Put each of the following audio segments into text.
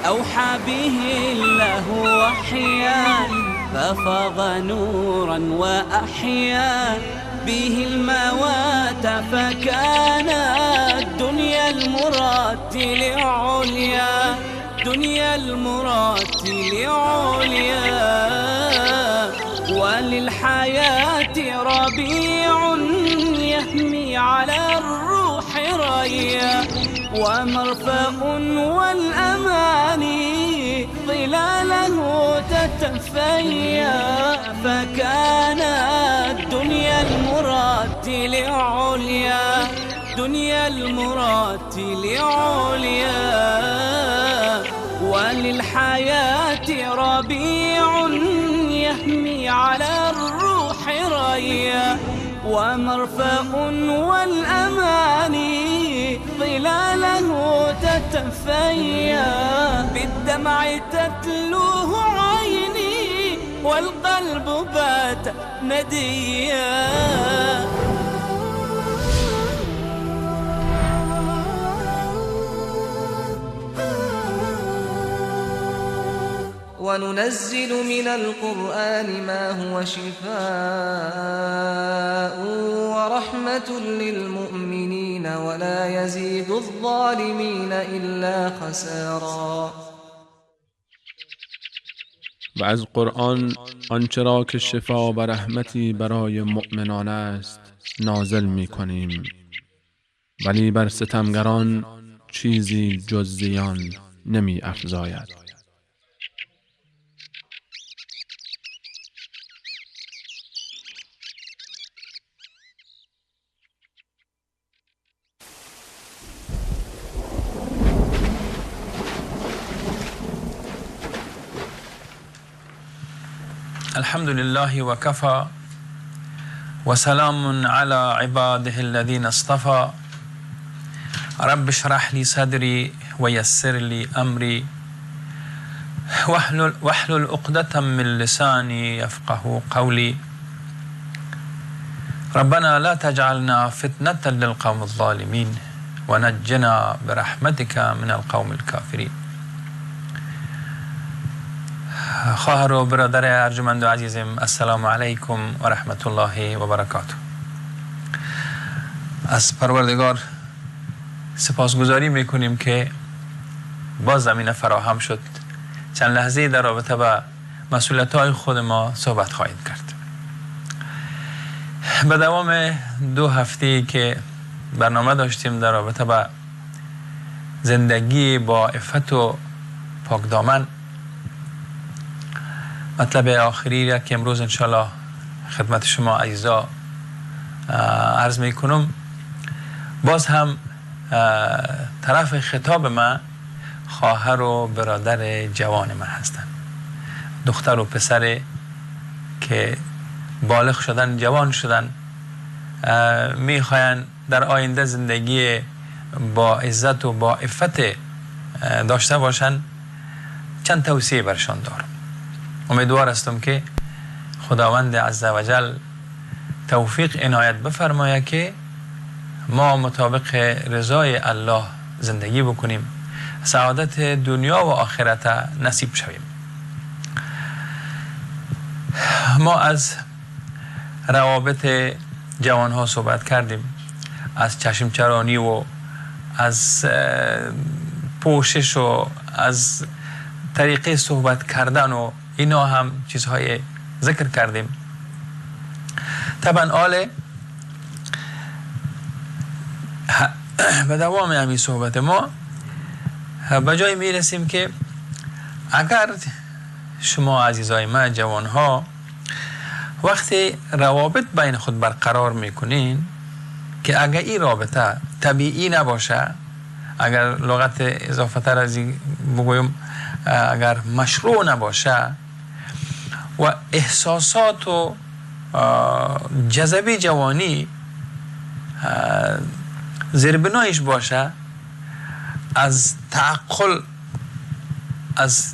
أوحى به الله وحيا ففاض نورا وأحيا به الموات، فكان الدنيا المرتل عليا، دنيا المرتل عليا. وللحياة ربيع يهمي على الروح ريا، ومرفأ والأماني ظلاله تتفيا، فكان الدنيا المرتل عليا، دنيا المرتل عليا. وللحياة ربيع يهمي على الروح ريا، ومرفأ والأماني ظلاله تتفيا، بالدمع تتلوه عيني والقلب بات نديا. وننزل من القرآن ما هو شفاء ورحمة للمؤمنين ولا يزيد الظالمين إلا خسارا. و از قرآن آنچه را که شفا و رحمتی برای مؤمنان است نازل می کنیم، ولی بر ستمگران چیزی جز زیان نمی افزاید. الحمد لله وكفى وسلام على عباده الذين اصطفى. رب اشرح لي صدري ويسر لي أمري واحلل عقدة من لساني يفقه قولي. ربنا لا تجعلنا فتنة للقوم الظالمين ونجنا برحمتك من القوم الكافرين. خواهر و برادر ارجمند و عزیزم، السلام علیکم و رحمت الله و برکاته. از پروردگار سپاسگزاری میکنیم که باز زمینه فراهم شد چند لحظه در رابطه با مسئولیت‌های خود ما صحبت خواهیم کرد. به دوام 2 هفته که برنامه داشتیم در رابطه با زندگی با عفت و پاکدامن، مطلب آخری را که امروز انشالله خدمت شما عزیزا عرض میکنم، باز هم طرف خطاب من خواهر و برادر جوان من هستند، دختر و پسر که بالغ شدن، جوان شدن، میخواین در آینده زندگی با عزت و با عفت داشته باشن. چند توصیه برشان دارم. امیدوار هستم که خداوند عزوجل توفیق عنایت بفرماید که ما مطابق رضای الله زندگی بکنیم، سعادت دنیا و آخرت نصیب شویم. ما از روابط جوانها صحبت کردیم، از چشمچرانی و از پوشش و از طریقه صحبت کردن و اینا هم چیزهای ذکر کردیم. طبعا آله به دوام همین صحبت ما به جای میرسیم که اگر شما عزیزای من جوانها وقتی روابط بین خود برقرار میکنین که اگر این رابطه طبیعی نباشه، اگر لغت اضافه تر از این بگویم، اگر مشروع نباشه و احساسات و جذبه جوانی زیربنایش باشه، از تعقل، از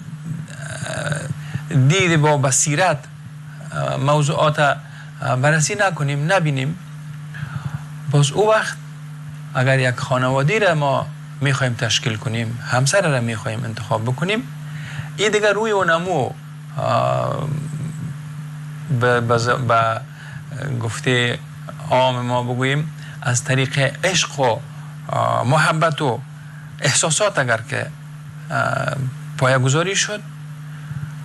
دید با بصیرت موضوعات بررسی نکنیم، نبینیم، باز او وقت اگر یک خانواده را ما میخوایم تشکیل کنیم، همسر را میخوایم انتخاب بکنیم، این دیگه روی و نمو به گفته عام ما بگوییم از طریق عشق و محبت و احساسات اگر که پایه‌گذاری شد،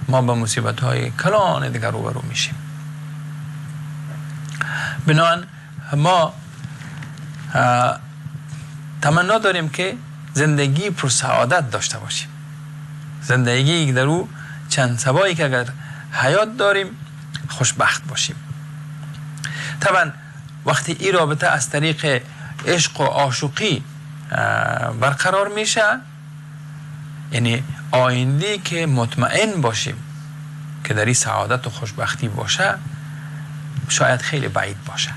ما به مصیبت های کلان دیگر روبرو میشیم. بنابراین ما تمنا داریم که زندگی پر سعادت داشته باشیم، زندگی در او چند سبایی که اگر حیات داریم خوشبخت باشیم. طبعا وقتی این رابطه از طریق عشق و عاشقی برقرار میشه، یعنی آینده که مطمئن باشیم که در این سعادت و خوشبختی باشه شاید خیلی بعید باشه،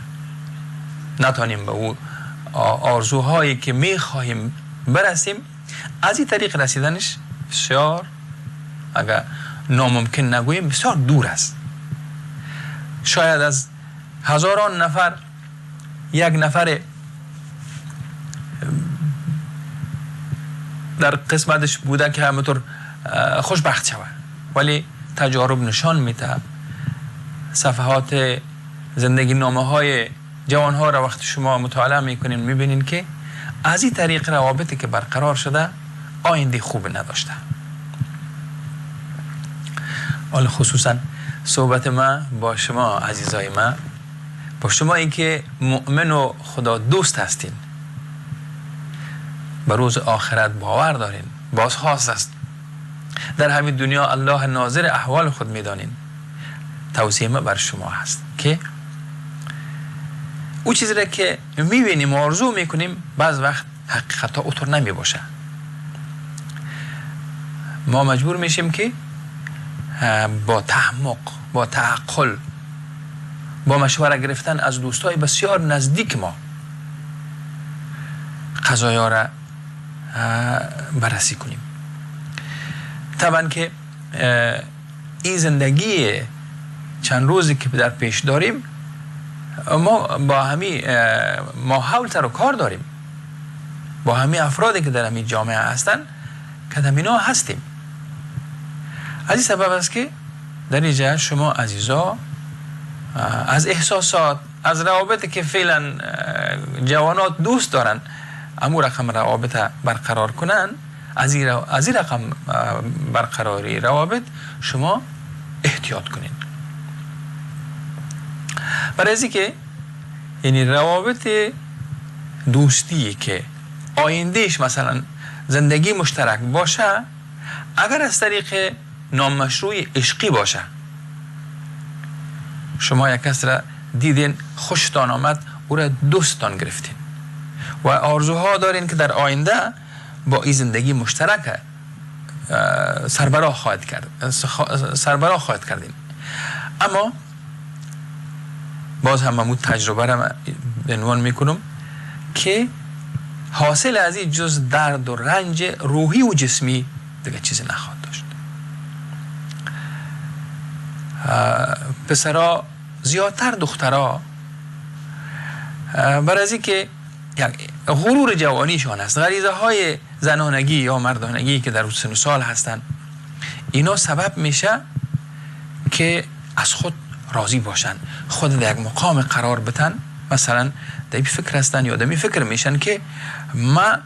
نتانیم به او آرزوهایی که میخواهیم برسیم. از این طریق رسیدنش بسیار، اگر ناممکن نگوییم، بسیار دور است. شاید از هزاران نفر یک نفر در قسمتش بوده که همطور خوشبخت شود، ولی تجارب نشان میده، صفحات زندگی نامه های جوان ها را وقتی شما مطالعه میکنین میبینین که از این طریق روابطی که برقرار شده آینده خوب نداشته. حالا خصوصا صحبت ما با شما عزیزای ما، با شما این که مؤمن و خدا دوست هستین، به روز آخرت باور دارین، باز خاص است در همین دنیا الله ناظر احوال خود میدانین، توصیه ما بر شما هست که او چیزی را که میبینیم و آرزو میکنیم بعض وقت حقیقت ها اوطور نمی باشه. ما مجبور میشیم که با تحمق، با تعقل، با مشوره گرفتن از دوستای بسیار نزدیک ما قضایا را بررسی کنیم. طبعا که این زندگی چند روزی که در پیش داریم، ما با همی ماحول تر و کار داریم، با همی افرادی که در همی جامعه هستن که همینا هستیم. از این سبب است که در اینجا شما عزیزا از احساسات، از روابطی که فعلا جوانات دوست دارن امو رقم روابط برقرار کنن، از این رقم برقراری روابط شما احتیاط کنین. برای از که یعنی روابط دوستی که آیندهش مثلا زندگی مشترک باشه، اگر از طریق نامشروع عشقی باشه، شما یک کس را دیدین خوشتان آمد، او را دوستان گرفتین و آرزوها دارین که در آینده با این زندگی مشترک سربراه خواهد کرد، سربراه خواهد کردین. اما باز هم همون تجربه را عنوان میکنم که حاصل از این جز درد و رنج روحی و جسمی دیگه چیزی نخواهد داشت. پسرا زیادتر دخترا برای از که غرور جوانیشان است، غریزه های زنانگی یا مردانگی که در سن و سال هستند، اینا سبب میشه که از خود راضی باشن، خود در یک مقام قرار بتن. مثلا در این فکر هستن یا در این فکر میشن که ما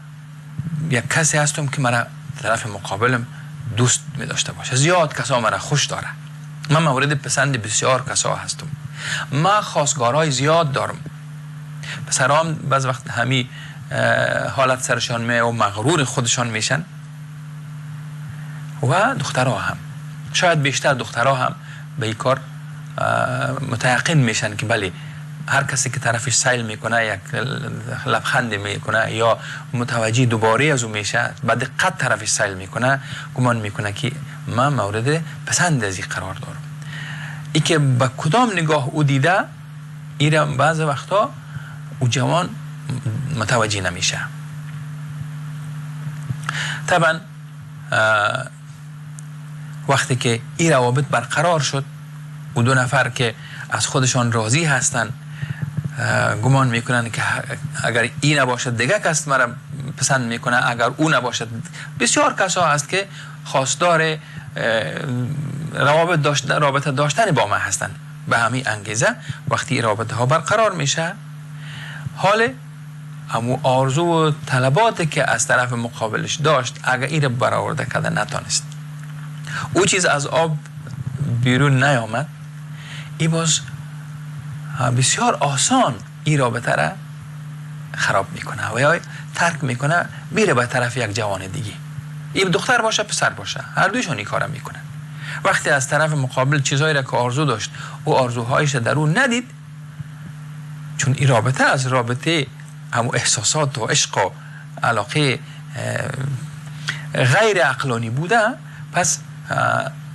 یک کسی هستم که مرا طرف مقابلم دوست می داشته باشه، زیاد کسا مرا خوش داره، من مورد پسند بسیار کسا هستم، من خواستگارای زیاد دارم. پسرام بعض وقت همی حالت سرشان می و مغرور خودشان میشن و دخترها هم، شاید بیشتر دخترها هم به این کار متیقن میشن که بله هر کسی که طرفش سیل میکنه، یک لبخند میکنه یا متوجه دوباره از او میشه، با دقت طرفش سیل میکنه، گمان میکنه که من مورد پسند از این قرار دارم. ای که با کدام نگاه او دیده، ایرم بعض وقتا او جوان متوجه نمیشه. طبعا وقتی که این روابط برقرار شد، او دو نفر که از خودشان راضی هستن، گمان میکنن که اگر این نباشد دیگه کس مرا پسند میکنه اگر او نباشد. بسیار کسا هست که خواستار رابطه داشتن با ما هستند. به همین انگیزه وقتی رابطه ها برقرار میشه، حال همو آرزو و طلباتی که از طرف مقابلش داشت اگر این را برآورده کرده نتانست، او چیز از آب بیرون نیامد، ای باز بسیار آسان این رابطه را خراب میکنه و یا ترک میکنه، میره به طرف یک جوان دیگه. این دختر باشه پسر باشه، هر دویشون این کارا میکنن. وقتی از طرف مقابل چیزهایی را که آرزو داشت او آرزوهایش در او ندید، چون این رابطه از رابطه همو احساسات و عشق و علاقه غیر عقلانی بوده، پس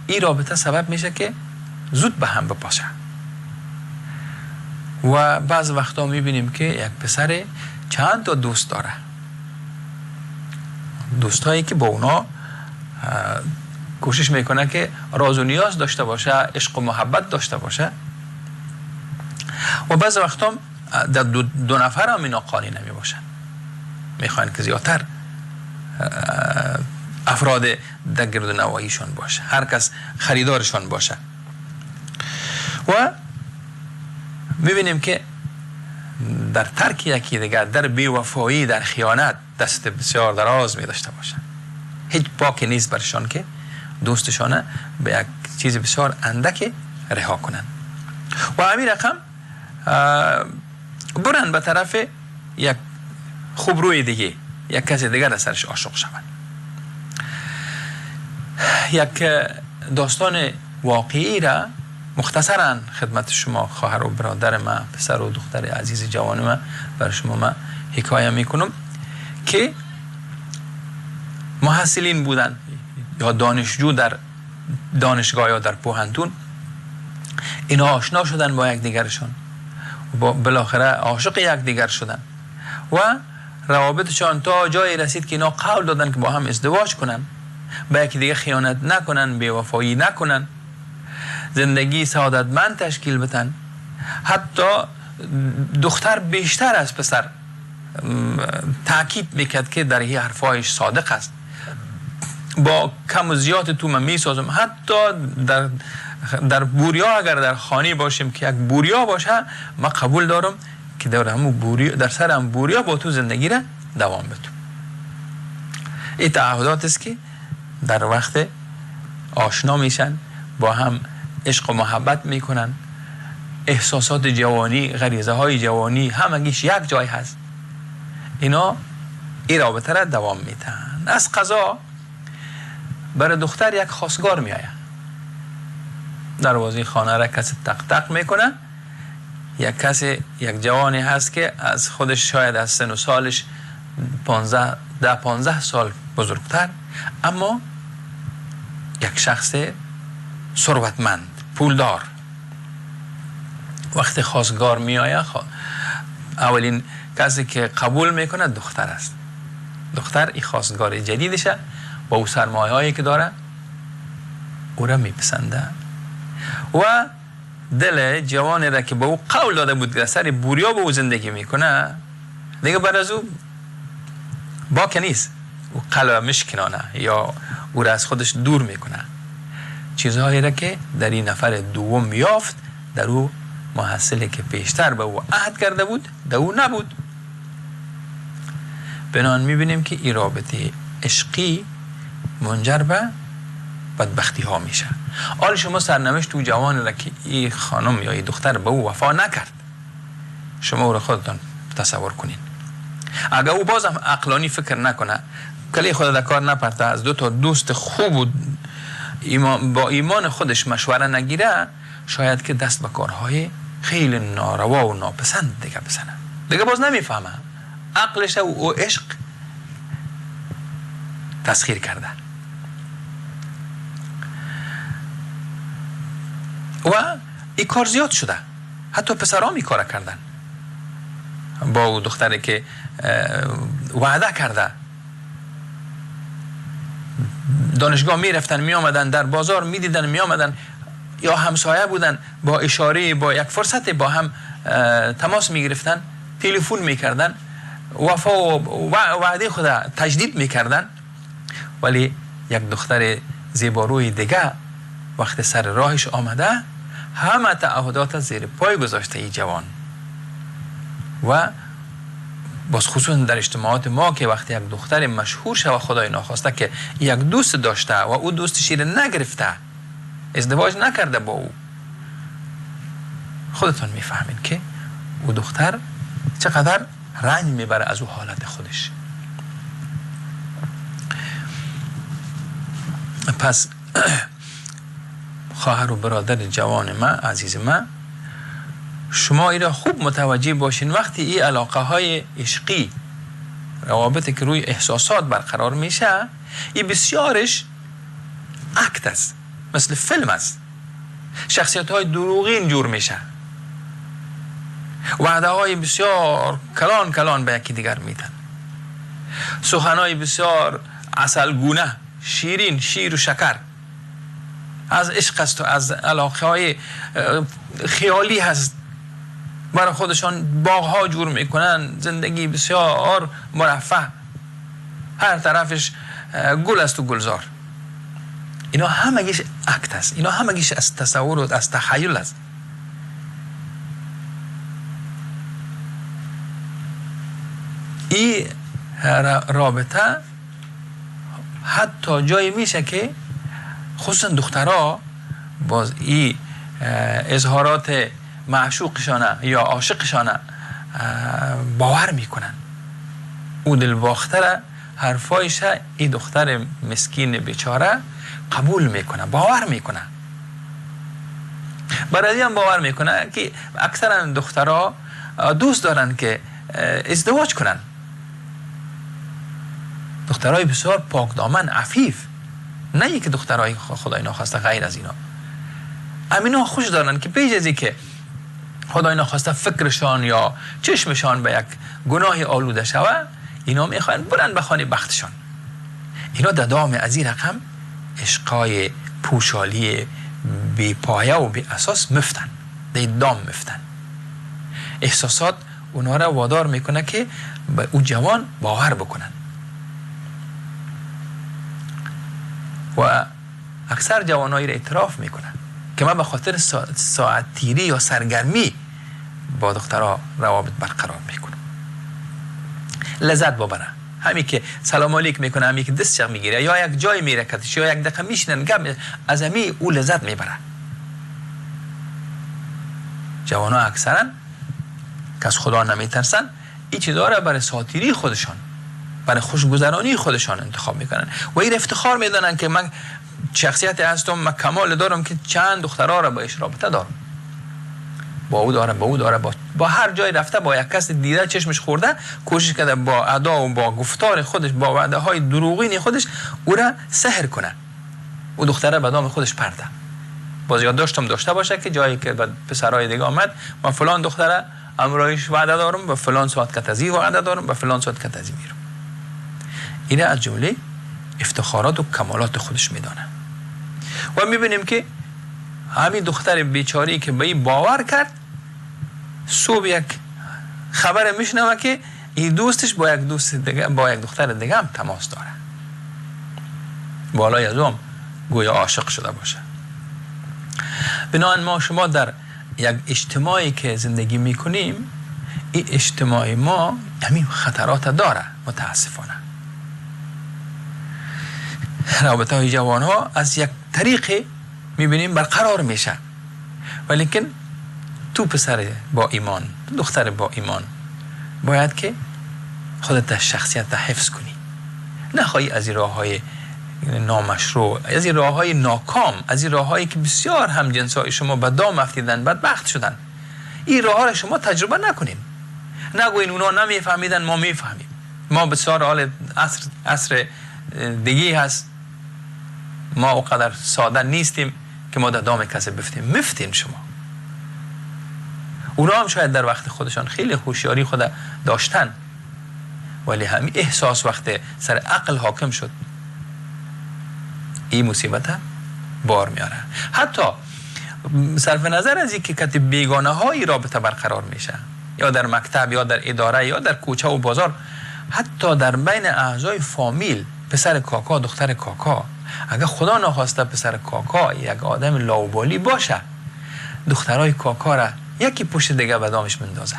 این رابطه سبب میشه که زود به هم بپاشه. و بعض وقتا میبینیم که یک پسر چند تا دوست داره، دوستایی که با اونا کوشش میکنه که راز و نیاز داشته باشه، عشق و محبت داشته باشه، و بعض وقتا در دو نفر هم اینا قانع نمی باشن، میخوان که زیادتر افراد در گرد و نواحیشان باشه، هر کس خریدارشان باشه. و میبینیم که در ترک یکی دیگر، در بیوفایی، در خیانت دست بسیار دراز می داشته باشن. هیچ باکی نیست برشان که دوستشانه به یک چیز بسیار اندک رها کنن. و همین رقم برن به طرف یک خوبروی دیگه، یک کس دیگر در سرش عاشق شوند. یک داستان واقعی را مختصرا خدمت شما خواهر و برادر من، پسر و دختر عزیز جوان من، بر شما من حکایه میکنم که محصلین بودن یا دانشجو در دانشگاه یا در پوهنتون، اینا آشنا شدن با یکدیگرشان، بالاخره عاشق یکدیگر شدن و روابطشان تا جایی رسید که اینا قول دادن که با هم ازدواج کنن، به یکی دیگه خیانت نکنن، بی‌وفایی نکنن، زندگی سعادتمند تشکیل بدن. حتی دختر بیشتر از پسر تاکید میکرد که در این حرفایش صادق است، با کم و زیاد تو من میسازم. حتی در بوریا اگر در خانه باشیم که یک بوریا باشه، من قبول دارم که در همون بوریا، در سر هم بوریا با تو زندگی را دوام بدم. این تعهدات است که در وقت آشنا میشن، با هم عشق و محبت میکنن، احساسات جوانی، غریزه های جوانی همگیش یک جای هست، اینا این رابطه را دوام میتن. از قضا برای دختر یک خواستگار میآید، دروازه خانه را کسی تق تق میکنه، یک کسی، یک جوانی هست که از خودش شاید از سن و سالش 15 سال بزرگتر، اما یک شخص ثروتمند، پولدار. وقتی خواستگار میآید، اولین کسی که قبول میکنه دختر است. دختر این خواستگار جدیدشه، با او سرمایه هایی که داره او را میپسنده و دل جوانی را که با او قول داده بود که سر بوریا با او زندگی میکنه، دیگه بعد از او باک نیست، او قلب مشکنانه یا او را از خودش دور میکنه. چیزهایی را که در این نفر دوم یافت، در او محصلی که پیشتر به او عهد کرده بود در او نبود. بنابراین میبینیم که این رابطه عشقی منجر به بدبختی ها میشه. حالا شما سرنوشت تو جوان را که این خانم یا این دختر به او وفا نکرد، شما او را خودتان تصور کنین. اگر او بازم عقلانی فکر نکنه، کلی خود در کار نپرته، از دو تا دوست خوب و با ایمان خودش مشوره نگیره، شاید که دست به کارهای خیلی ناروا و ناپسند دیگه بزنه. دیگه باز نمیفهمه، عقلش و عشق تسخیر کرده. و این کار زیاد شده، حتی پسرها این کار کردن با او دختری که وعده کرده، دانشگاه می رفتن می آمدن، در بازار می دیدن می آمدن، یا همسایه بودن، با اشاره با یک فرصت با هم تماس می گرفتن، تلفن می کردن، وفا و وعده خود تجدید میکردن، ولی یک دختر زیباروی دیگه وقت سر راهش آمده همه تعهدات زیر پای گذاشته ای جوان. و باز خصوصا در اجتماعات ما که وقتی یک دختر مشهور شوه خدای ناخواسته که یک دوست داشته و او دوستش را نگرفته، ازدواج نکرده با او، خودتون میفهمین که او دختر چقدر رنج میبره از او حالت خودش. پس خواهر و برادر جوان ما، عزیز ما، شما ای را خوب متوجه باشین وقتی این علاقه های عشقی، روابطی که روی احساسات برقرار میشه، این بسیارش act است، مثل فیلم است، شخصیت های دروغین جور میشه، وعده های بسیار کلان کلان به یکی دیگر میتن، سخن های بسیار عسلگونه، شیرین، شیر و شکر، از عشق است و از علاقه های خیالی هست، برای خودشان باغ ها جور میکنن، زندگی بسیار مرفه، هر طرفش گل است و گلزار. اینا همگیش act است، اینا همگیش از تصور و از تخیل است. این رابطه حتی جایی میشه که خصوصا دخترها باز این اظهارات معشوقشانه یا عاشقشانه باور میکنن. او دلباخته را، حرفایش این دختر مسکین بیچاره قبول میکنه، باور میکنه. برای هم باور میکنه که اکثرا دخترها دوست دارن که ازدواج کنن. دخترای بسیار پاک دامن، عفیف، نه یک دخترای خدای ناخواسته غیر از اینا، امینا خوش دارن که پیش از اینکه خدای ناخواسته فکرشان یا چشمشان به یک گناه آلوده شوه، اینا میخواین برن به خانه بختشان. اینا در دام از این رقم عشقای پوشالی بی پایه و بی اساس مفتن، در دام مفتن. احساسات اونا را وادار میکنه که به او جوان باور بکنن. و اکثر جوانایی را اعتراف میکنن که من به خاطر ساعت تیری یا سرگرمی با دخترها روابط برقرار میکنم، لذت ببره. همین که سلام علیک میکنه، همین که دست چغ میگیره یا یک جای میره کتش یا یک دقیقه میشینن گپ، از همین او لذت میبره. جوانها اکثرا که از خدا نمیترسن این چیزا را برای ساتیری خودشان، برای خوشگذرانی خودشان انتخاب میکنن و این افتخار میدانن که من شخصیت هستم، من کمال دارم که چند دخترها را با رابطه دارم، با او دارم، با او دارم، با هر جای رفته با یک کس دیده چشمش خورده، کوشش کرده با ادا و با گفتار خودش، با وعده های دروغین خودش او را سحر کنه، او دختره به دام خودش پرده. باز یاد داشتم داشته باشه که جایی که بعد پسرای دیگه آمد، من فلان دختره امرایش وعده دارم، با فلان ساعت کتزی وعده دارم، با فلان ساعت کتزی میرم. اینه از جمله افتخارات و کمالات خودش میدانه. و میبینیم که همین دختر بیچاری که به این باور کرد، صبح یک خبر میشنوه که این دوستش با یک دوست دیگه، با یک دختر دیگه هم تماس داره، بالای از اون گویا عاشق شده باشه. بنابراین ما شما در یک اجتماعی که زندگی میکنیم، این اجتماع ما همین خطرات داره متاسفانه. رابطه های جوان ها از یک طریق میبینیم برقرار میشه، ولیکن تو پسر با ایمان، تو دختر با ایمان، باید که خودت شخصیت حفظ کنی. نخواهی از این راه های نامشروع، از این راه های ناکام، از این راه هایی که بسیار هم جنس های شما به دام افتیدن، بدبخت شدن، این راه ها را شما تجربه نکنین. نگوین اونا نمیفهمیدن، ما میفهمیم، ما بسیار حال عصر دیگه هست، ما اونقدر ساده نیستیم که ما در دام کسی بفتیم. مفتین شما. اونا هم شاید در وقت خودشان خیلی هوشیاری خود داشتن، ولی همین احساس وقت سر عقل حاکم شد، این مصیبت بار میاره. حتی صرف نظر از اینکه کتی بیگانه های رابطه برقرار میشه، یا در مکتب یا در اداره یا در کوچه و بازار، حتی در بین اعضای فامیل، پسر کاکا، دختر کاکا، اگر خدا نخواسته پسر کاکا یک آدم لاوبالی باشه، دخترای کاکا را یکی پشت دیگه به دامش مندازه.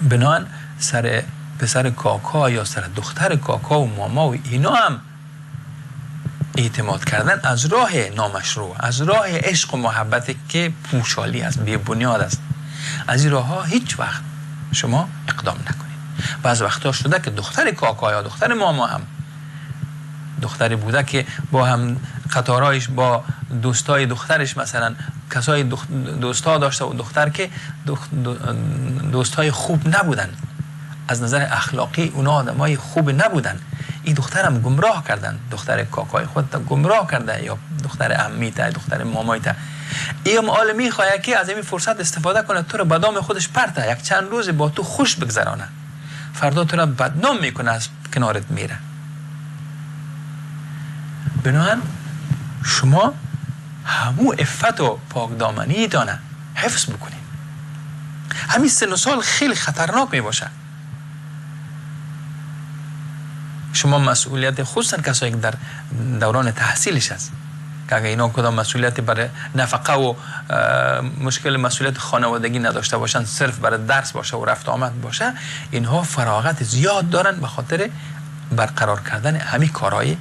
بنان سر پسر کاکا یا سر دختر کاکا و ماما و اینا هم اعتماد کردن از راه نامشروع، از راه عشق و محبت که پوشالی است، بی بنیاد است، از این راه ها هیچ وقت شما اقدام نکنید. بعض وقتا شده که دختر کاکا یا دختر ماما هم دختری بوده که با هم قطارایش با دوستای دخترش، مثلا کسای دوستا داشته و دختر که دوستای خوب نبودن، از نظر اخلاقی اونا آدمای خوب نبودن، این دخترم گمراه کردن، دختر کاکای خود گمراه کرده یا دختر عمیته، دختر مامایته. این آل میخواد که از این فرصت استفاده کنه، تو رو به دام خودش پرته، یک چند روز با تو خوش بگذرانه، فردا تو رو بدنام میکنه، از کنارت میره. بنابراین شما همو عفت و پاکدامنی دانه حفظ بکنید. همین سن و سال خیلی خطرناک میباشه. شما مسئولیت، خصوصا کسایی که در دوران تحصیلش هست، که اگر اینا کدام مسئولیت برای نفقه و مشکل مسئولیت خانوادگی نداشته باشن، صرف برای درس باشه و رفت آمد باشه، اینها فراغت زیاد دارن به خاطر برقرار کردن همین کارهای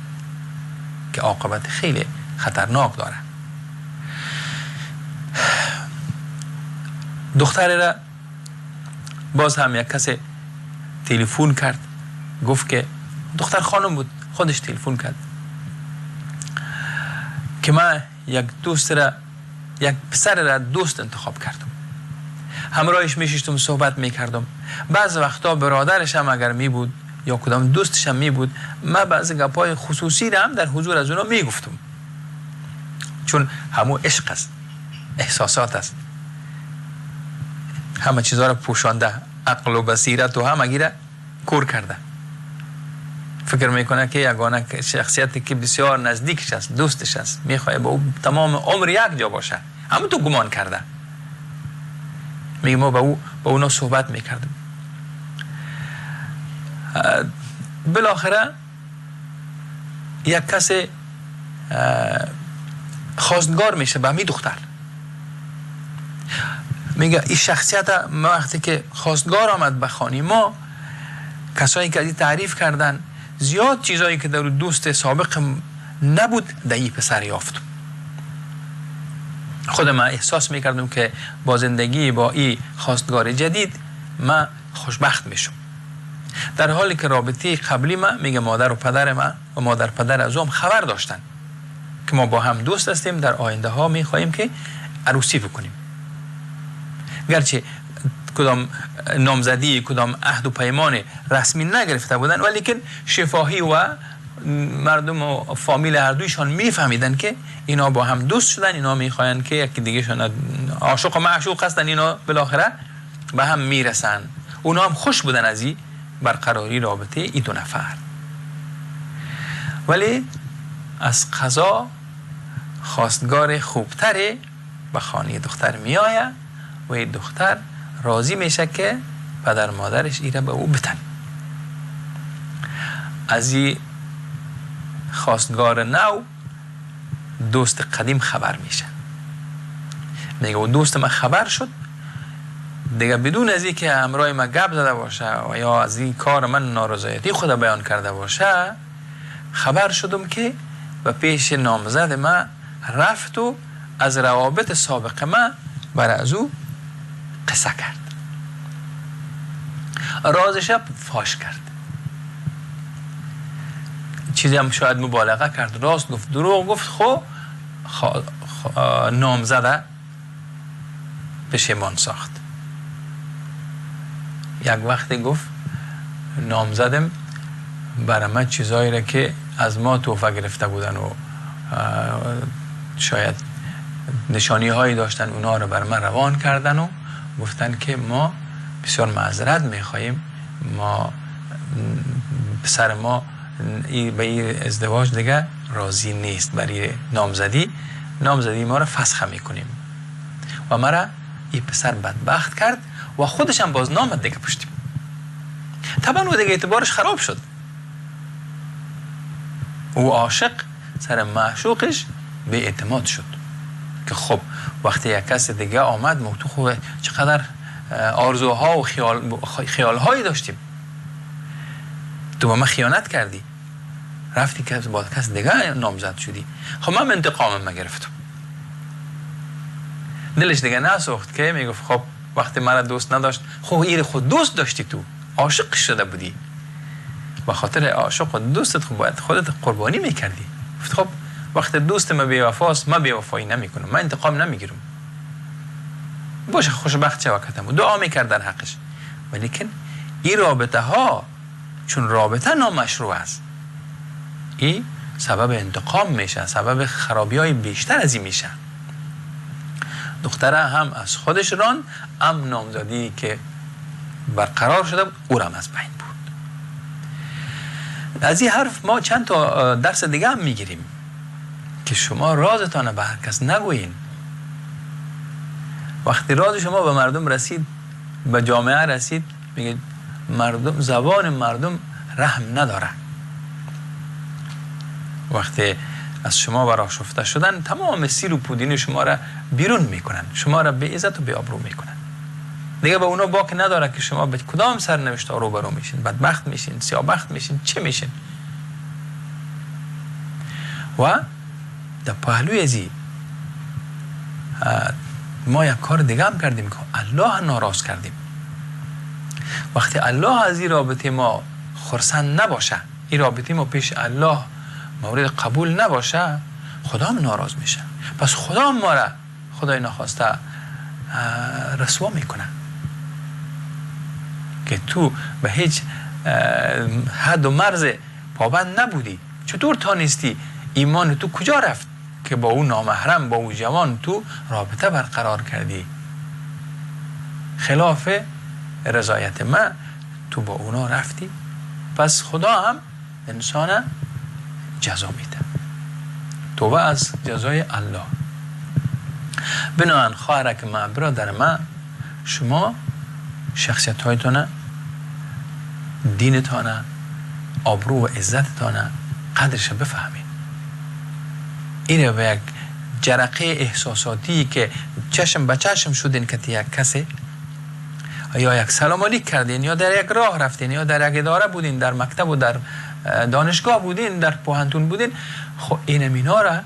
که عاقبت خیلی خطرناک داره. دختر را باز هم یک کسی تلفن کرد، گفت که دختر خانم بود، خودش تلفن کرد که من یک دوست را، یک پسر را دوست انتخاب کردم، همراهش میشیشتم، صحبت میکردم، بعض وقتا برادرش هم اگر می بود یا کدام دوستش هم می بود، من بعض گپای خصوصی را هم در حضور از اونا میگفتم، چون همو عشق است، احساسات است، همه چیزها را پوشانده، عقل و بصیرت و همه را کور کرده، فکر میکنه که یگانه شخصیتی که بسیار نزدیکش است، دوستش است، میخواد با او تمام عمر یک جا باشه، همون تو گمان کرده. میگه ما با اونا صحبت میکردیم. بالاخره یک کسی خواستگار میشه به می دختر، میگه این شخصیت ما وقتی که خواستگار آمد به خانه ما، کسایی که از این تعریف کردن، زیاد چیزایی که در دوست سابق نبود در این پسر یافتم. خود من احساس میکردم که با زندگی با این خواستگار جدید من خوشبخت میشم، در حالی که رابطه قبلی من، میگه مادر و پدر من و مادر پدر از هم خبر داشتن که ما با هم دوست هستیم، در آینده ها میخواهیم که عروسی بکنیم، گرچه کدام نامزدی، کدام عهد و پیمان رسمی نگرفته بودن، ولیکن شفاهی و مردم و فامیل هر دویشان میفهمیدن که اینا با هم دوست شدن، اینا میخواین که یکی دیگه شان عاشق و معشوق هستن، اینا بالاخره به هم میرسن. اونا هم خوش بودن از این برقراری رابطه این دو نفر. ولی از قضا خواستگار خوبتره به خانه دختر میآید و این دختر راضی میشه که پدر مادرش ایره به او بتن. از این خواستگار نو دوست قدیم خبر میشه، میگه و دوست من خبر شد دیگه، بدون از اینکه همراه من گپ زده باشه و یا از این کار من نارضایتی خود بیان کرده باشه، خبر شدم که به پیش نامزد من رفت و از روابط سابق من برای از او قصه کرد، رازش فاش کرد، چیزی هم شاید مبالغه کرد، راست گفت، دروغ گفت، خو نامزده پشیمان ساخت. یک وقتی گفت نامزدم برای من چیزایی را که از ما توفه گرفته بودن و شاید نشانی هایی داشتن، اونا رو بر من روان کردن و گفتن که ما بسیار معذرت میخواییم، ما پسر ما به این ازدواج دیگه راضی نیست، برای نامزدی ما رو فسخ میکنیم. و مرا این پسر بدبخت کرد و خودش هم باز نامد دیگه پشتیم. طبعا او دیگه اعتبارش خراب شد. او عاشق سر معشوقش به اعتماد شد که خب وقتی یک کس دیگه آمد، ما تو خوب چقدر آرزوها و خیالهایی داشتیم، تو با من خیانت کردی، رفتی که با کس دیگه نامزد شدی، خب من انتقامم ما گرفتم. دلش دیگه نسوخت که میگفت خب وقتی مرا دوست نداشت، خب ایر خود دوست داشتی، تو عاشق شده بودی، به خاطر عاشق و دوستت خب باید خودت قربانی میکردی. گفت خب وقتی دوست ما بی‌وفاست، من بی‌وفایی نمیکنم، من انتقام نمیگیرم، باشه خوشبخت چه وقتم و دعا میکرد در حقش. ولیکن این رابطه ها چون رابطه نامشروع است، این سبب انتقام میشه، سبب خرابی های بیشتر از این میشه. دختره هم از خودش راند، هم نامزدی که برقرار شده بود او هم از بین بود. از این حرف ما چند تا درس دیگه هم میگیریم که شما رازتان به هر کس نگویین. وقتی راز شما به مردم رسید، به جامعه رسید، میگه مردم، زبان مردم رحم نداره. وقتی از شما برآشفته شدن، تمام سیر و پودین شما را بیرون میکنن، شما را به عزت و به آبرو میکنن. دیگه به اونا باک نداره که شما به کدام سرنوشت روبرو میشین، بدبخت میشین، سیابخت میشین، چه میشین. و در پهلوی ازی ما یک کار دیگه هم کردیم که الله ناراض کردیم. وقتی الله از این رابطه ما خرسند نباشه، این رابطه ما پیش الله مورد قبول نباشه، خدا هم ناراض میشه. پس خدا هم ما را خدای نخواسته رسوا میکنه که تو به هیچ حد و مرز پابند نبودی، چطور تانستی، ایمان تو کجا رفت که با او نامحرم، با او جوان تو رابطه برقرار کردی، خلاف رضایت من تو با اونا رفتی. پس خدا هم انسان جزا میده. توبه از جزای الله. بنابراین خواهرک من، برادر من، شما شخصیت هایتانه، دینتانه، آبرو و عزتتانه قدرش بفهمید. اینه به یک جرقه احساساتی که چشم به چشم شدین که یک کسی یا یک سلام علیک کردین، یا در یک راه رفتین، یا در یک اداره بودین، در مکتب و در دانشگاه بودین، در پوهنتون بودین، خب این مینا را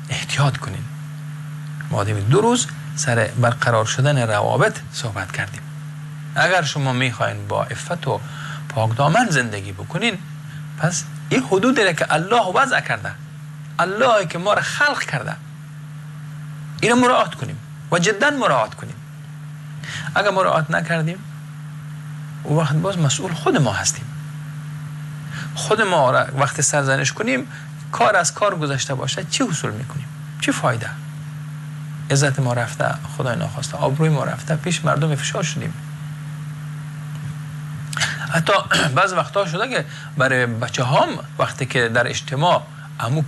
احتیاط کنین. ما دو روز سر برقرار شدن روابط صحبت کردیم. اگر شما میخواین با عفت و پاکدامن زندگی بکنین، پس این حدودی را که الله وضع کرده، الله که ما را خلق کرده، اینو مراعات کنیم و جدا مراعات کنیم. اگر مراعات نکردیم، او وقت باز مسئول خود ما هستیم. خود ما را وقتی سرزنش کنیم، کار از کار گذشته باشه، چی حصول میکنیم؟ چی فایده؟ عزت ما رفته، خدای ناخواسته آبروی ما رفته، پیش مردم فشار شدیم. حتی بعض وقتها شده که برای بچه هام وقتی که در اجتماع امو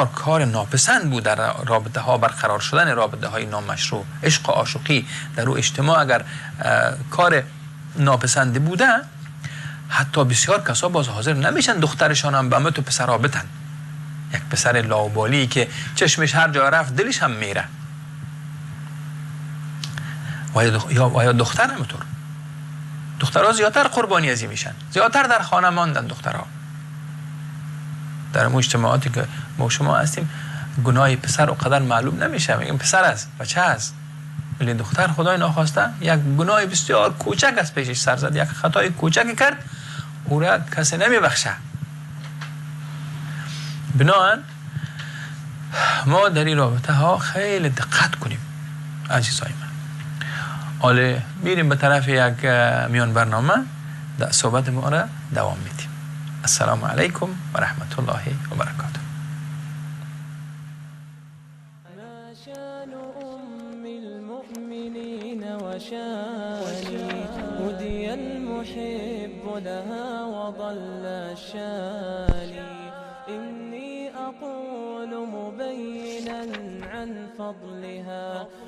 کار ناپسند بود، در رابطه ها برقرار شدن رابطه های نامشروع، عشق و عاشقی در او اجتماع اگر کار ناپسند بوده، حتی بسیار کسا باز حاضر نمیشن دخترشان هم به تو پسرها بتن. یک پسر لاوبالی که چشمش هر جا رفت دلش هم میره، و یا دختر همینطور. دخترها زیادتر قربانی ازی میشن، زیادتر در خانه ماندن دخترها. در اون اجتماعاتی که ما شما هستیم گناه پسر اونقدر معلوم نمیشه، میگم پسر است، بچه است، ولی دختر خدای ناخواسته یک گناه بسیار کوچک از پیشش سر زد، یک خطای کوچک کرد، او را کسی نمیبخشه. بنابراین ما در این رابطه ها خیلی دقت کنیم عزیزای من. حالا میریم به طرف یک میان برنامه، صحبت ما را دوام میدیم. السلام علیکم و رحمت الله و برکاته. المحب لها وضل الشاني. إني أقول مبينا عن فضلها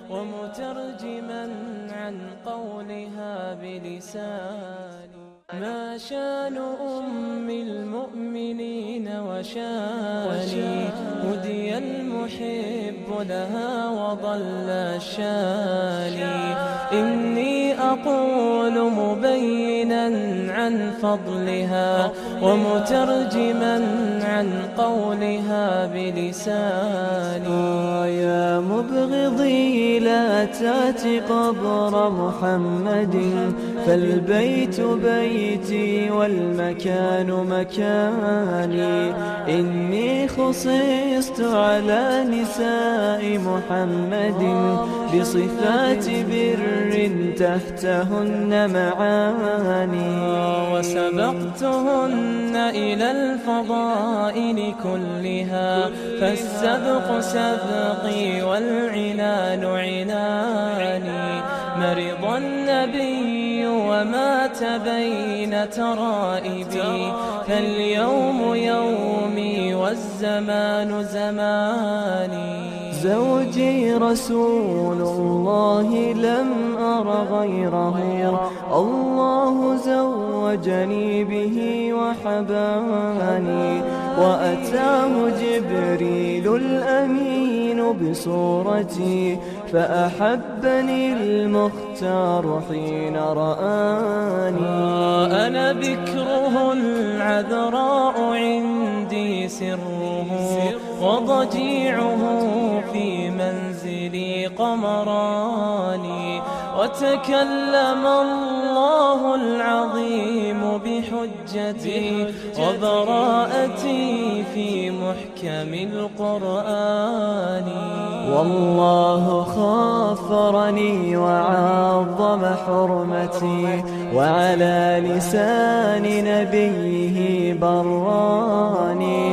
ومترجما عن قولها بلساني. ما شان أم المؤمنين وشاني، هدي المحب لها وضل الشاني. إني أقول مبينا عن فضلها ومترجما عن قولها بلساني. يا مبغضي لا تأت قبر محمد، فالبيت بيتي والمكان مكاني. إني خصصت على نساء محمد بصفات بر تحتهن معاني. وسبقتهن إلى الفضائل كلها، فالسبق سبقي والعنان عناني. مرض النبي ومات بين ترائبي، فاليوم يومي والزمان زماني. زوجي رسول الله لم أر غيره، الله زوجني به وحباني. وأتاه جبريل الأمين بصورتي، فأحبني المختار حين رآني. أنا بكره العذراء عندي سره، وضجيعه في منزلي قمراني. وتكلم الله العظيم بحجتي، وبراءتي في محكم القرآن. والله خافرني وعظم حرمتي، وعلى لسان نبيه براني.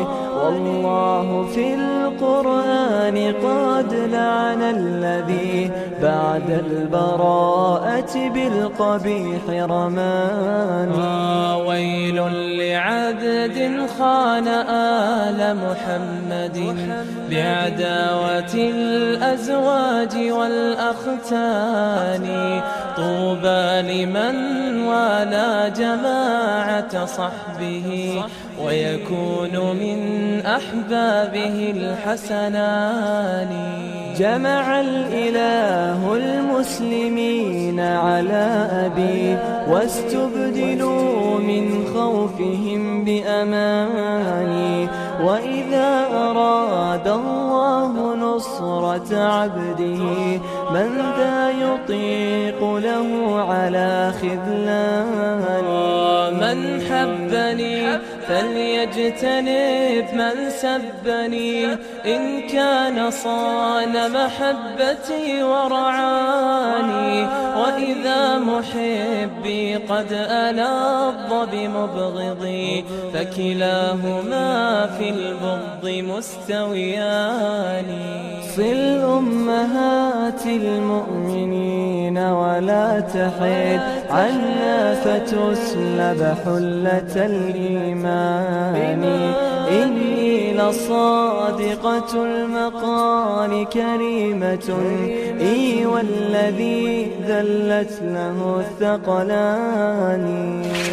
والله في القرآن قد لعن الذي بعد البراءة بالقبيح رماني. ويل لعبد خان آل محمد بعداوة الأزواج والأختان. طوبى لمن والى جماعة صحبه، ويكون من أحبابه الحسنان. جمع الإله المسلمين على أبي، واستبدلوا من خوفهم بأماني. وإذا أراد الله نصرة عبده، من ذا يطيق له على خذلاني. من حبني فليجتنب من سبني، إن كان صان محبتي ورعاني. وإذا محبي قد ألظ بمبغضي، فكلاهما في البغض مستويان. صل أمهات المؤمنين ولا تحد عنا، فتسلب حلة الإيمان. إني لصادقة المقال كريمة، إي والذي ذلت له الثقلان.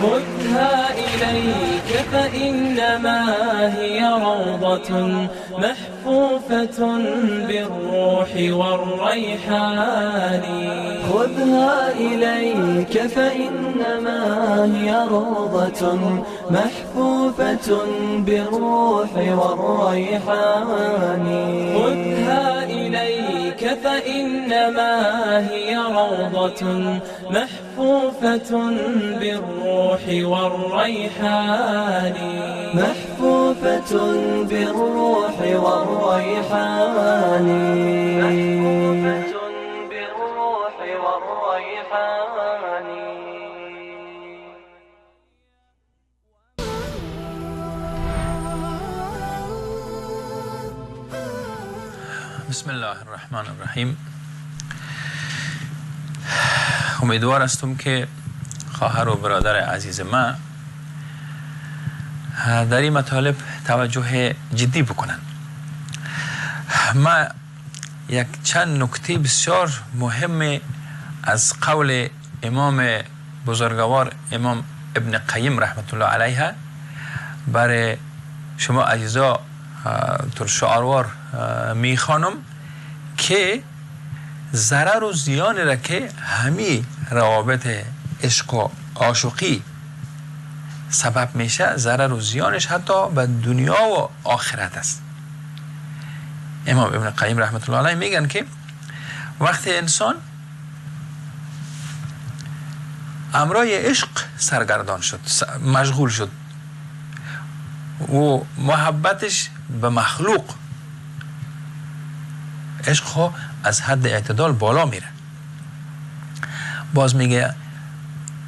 خذها إليك فإنما هي روضة محفوفة بالروح والريحان. خذها إليك فإنما هي روضة محفوفة بالروح والريحان. خذها إليك فإنما هي روضة محفوفة بالروح والريحان. محفوفة بالروح والريحان. محفوفة بالروح والريحان. بسم الله الرحمن الرحیم. امیدوار هستم که خواهر و برادر عزیز ما در این مطالب توجه جدی بکنن. ما یک چند نکته بسیار مهم از قول امام بزرگوار امام ابن قیم رحمت الله علیه برای شما عزیزا تر شعاروار میخوانم که ضرر و زیان را که همی روابط عشق و عاشقی سبب میشه، ضرر و زیانش حتی به دنیا و آخرت است. امام ابن قیم رحمت الله علیه میگن که وقتی انسان امرای عشق سرگردان شد، مشغول شد و محبتش به مخلوق، عشق ها از حد اعتدال بالا میره، باز میگه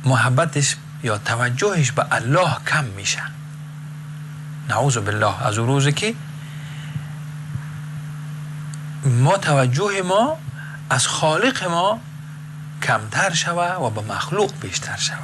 محبتش یا توجهش به الله کم میشه. نعوذ بالله از اون روزی که ما توجه ما از خالق ما کمتر شوه و به مخلوق بیشتر شوه.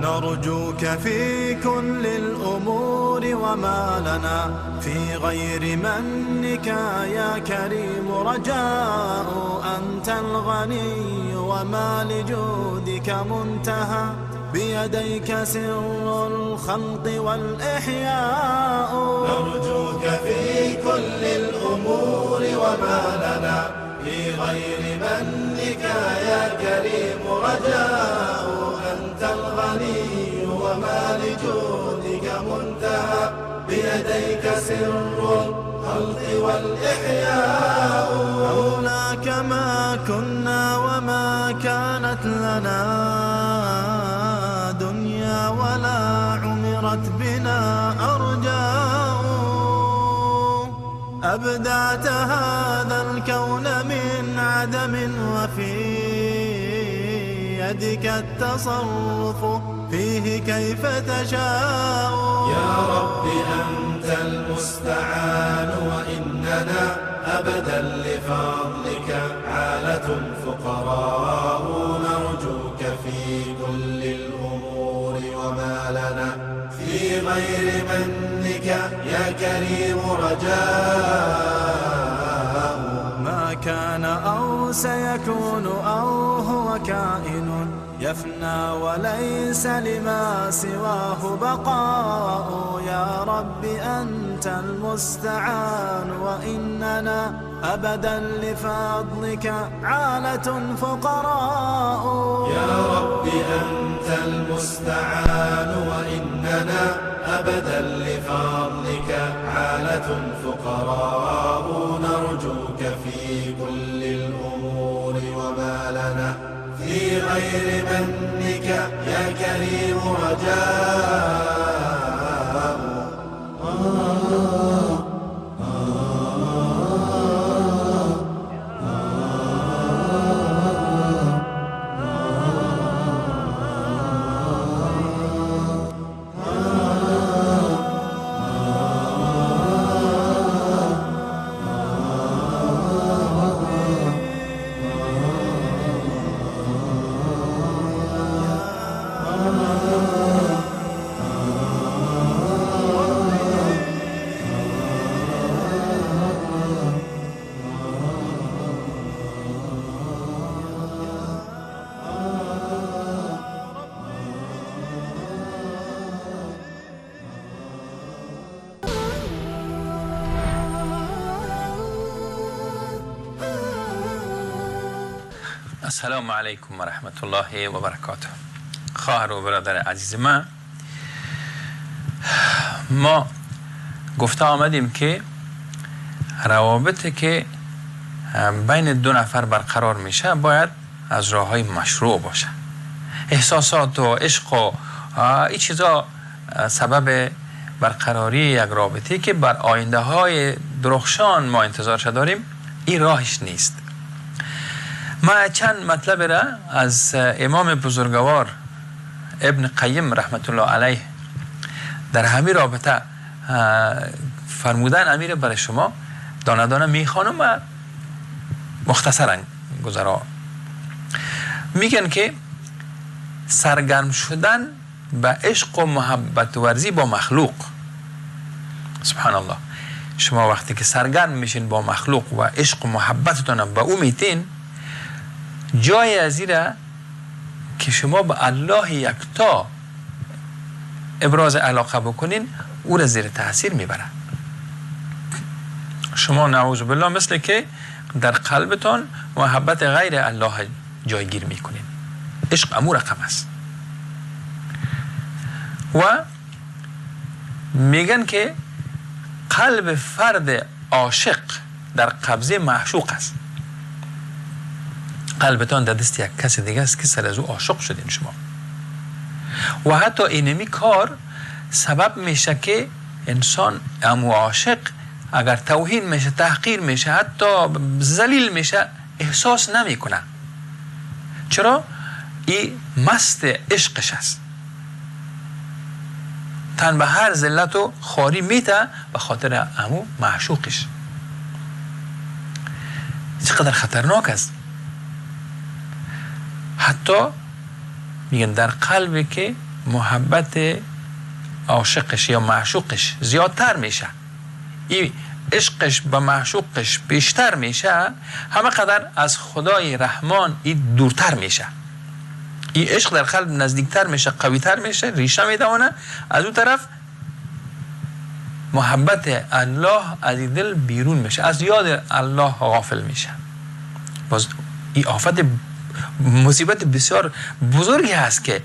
نرجوك في كل الأمور وما لنا في غير منك يا كريم رجاء. أنت الغني وما لجودك منتهى، بيديك سر الخلق والإحياء. نرجوك في كل الأمور وما لنا في غير منك يا كريم رجاء. أنت الغني وما لجودك منتهى، بيديك سر الخلق والإحياء. لولاك ما كنا وما كانت لنا دنيا ولا عمرت بنا أرجاء. أبدعت هذا الكون من عدم وفي يدك التصرف فيه كيف تشاء. يا رب أنت المستعان وإننا أبدا لفضلك عالة فقراء. نرجوك في كل الأمور وما لنا في غير منك يا كريم رجاء. ما كان أو سيكون أو هو كائن يفنى وليس لما سواه بقاء. يا رب أنت المستعان وإننا أبدا لفضلك عالة فقراء. يا رب أنت المستعان وإننا أبدا لفضلك عالة فقراء. نرجوك في كل الأمور وما لنا في غير منك يا كريم رجاء. وما السلام علیکم و رحمت الله و برکاته. خواهر و برادر عزیز من، ما گفته آمدیم که روابطی که بین دو نفر برقرار میشه باید از راه های مشروع باشه. احساسات و عشق و این چیزا سبب برقراری یک رابطه که بر آینده های درخشان ما انتظارش داریم، این راهش نیست. ما چند مطلب را از امام بزرگوار ابن قیم رحمت الله علیه در همین رابطه فرمودن، امیر برای شما دانه دانه میخوانم و مختصرا گذرا. میگن که سرگرم شدن به عشق و محبت ورزی با مخلوق، سبحان الله، شما وقتی که سرگرم میشین با مخلوق و عشق و محبتتون به او میتین، جای از ایره که شما به الله یکتا ابراز علاقه بکنین، او را زیر تاثیر میبره. شما نعوذ بالله مثل که در قلبتان محبت غیر الله جایگیر میکنین. عشق امو رقم است. و میگن که قلب فرد عاشق در قبضه معشوق است. قلبتان در دست یک کس دیگه است که سر از او عاشق شدین شما. و حتی اینمی کار سبب میشه که انسان امو عاشق اگر توهین میشه، تحقیر میشه، حتی ذلیل میشه، احساس نمیکنه. چرا؟ ای مست عشقش است. تن به هر ذلت و خواری میته به خاطر امو معشوقش. چقدر خطرناک است. حتی میگن در قلبی که محبت عاشقش یا معشوقش زیادتر میشه، این عشقش به معشوقش بیشتر میشه، همه قدر از خدای رحمان این دورتر میشه. این عشق در قلب نزدیکتر میشه، قویتر میشه، ریشه میدوانه. از اون طرف محبت الله از دل بیرون میشه، از یاد الله غافل میشه. باز این آفت، مصیبت بسیار بزرگی هست که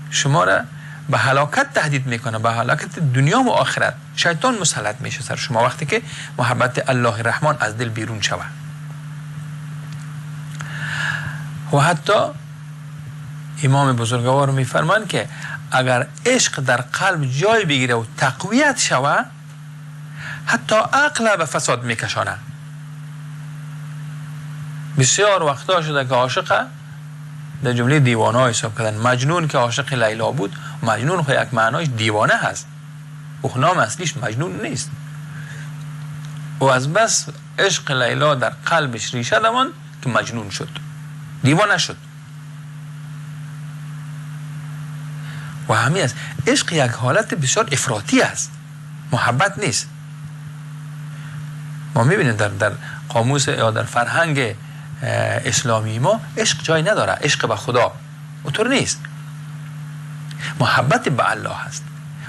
شما را به هلاکت تهدید میکنه، به هلاکت دنیا و آخرت. شیطان مسلط میشه سر شما وقتی که محبت الله رحمان از دل بیرون شود. و حتی امام بزرگوار میفرمان که اگر عشق در قلب جای بگیره و تقویت شود، حتی عقل به فساد میکشانه. بسیار وقتا شده که عاشق در جمله دیوانه ها حساب کردن. مجنون که عاشق لیلا بود، مجنون خو یک معنایش دیوانه هست، او نام اصلیش مجنون نیست. و از بس عشق لیلا در قلبش ریشه دمان که مجنون شد، دیوانه شد. و همین است. عشق یک حالت بسیار افراطی است، محبت نیست. ما میبینیم در قاموس یا در فرهنگ اسلامی ما عشق جای نداره. عشق به خدا اونطور نیست. محبت به الله است،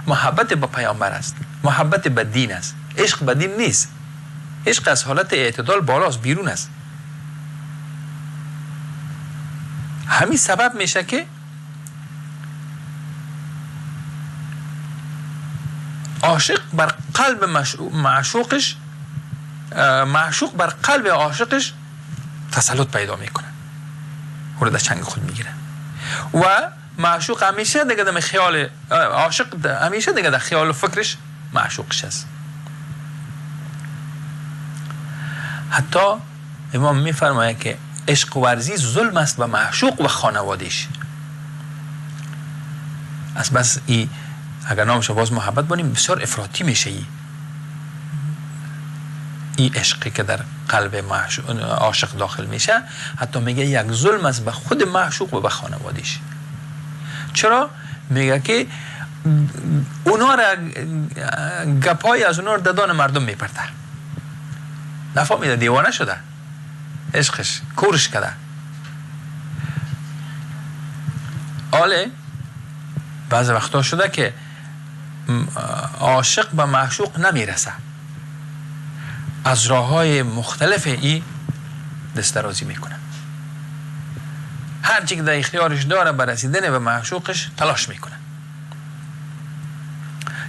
محبت به پیامبر است، محبت به دین است. عشق به دین نیست. عشق از حالت اعتدال بالاست، بیرون است. همین سبب میشه که عاشق بر قلب معشوقش، معشوق بر قلب عاشقش تسلط پیدا میکنه، او رو در چنگ خود میگیره. و معشوق همیشه دیگه در خیال عاشق، همیشه دیگه در خیال و فکرش معشوقش است. حتی امام میفرماید که عشق ورزی ظلم است به معشوق و خانوادهش. از بس ای اگر نامش باز محبت بانیم بسیار افراطی میشه. ای عشقی که در قلب عاشق داخل میشه، حتی میگه یک ظلم است به خود معشوق و به خانوادهش. چرا؟ میگه که اونا را گپای از اونا را ددان مردم میپرته. نفهمیده، دیوانه شده، عشقش کورش کرده. آله بعض وقتا شده که عاشق به معشوق نمیرسه، از راه های مختلف ای دسترازی میکنه. هر چی که در اختیارش داره بر رسیدن به معشوقش تلاش میکنه.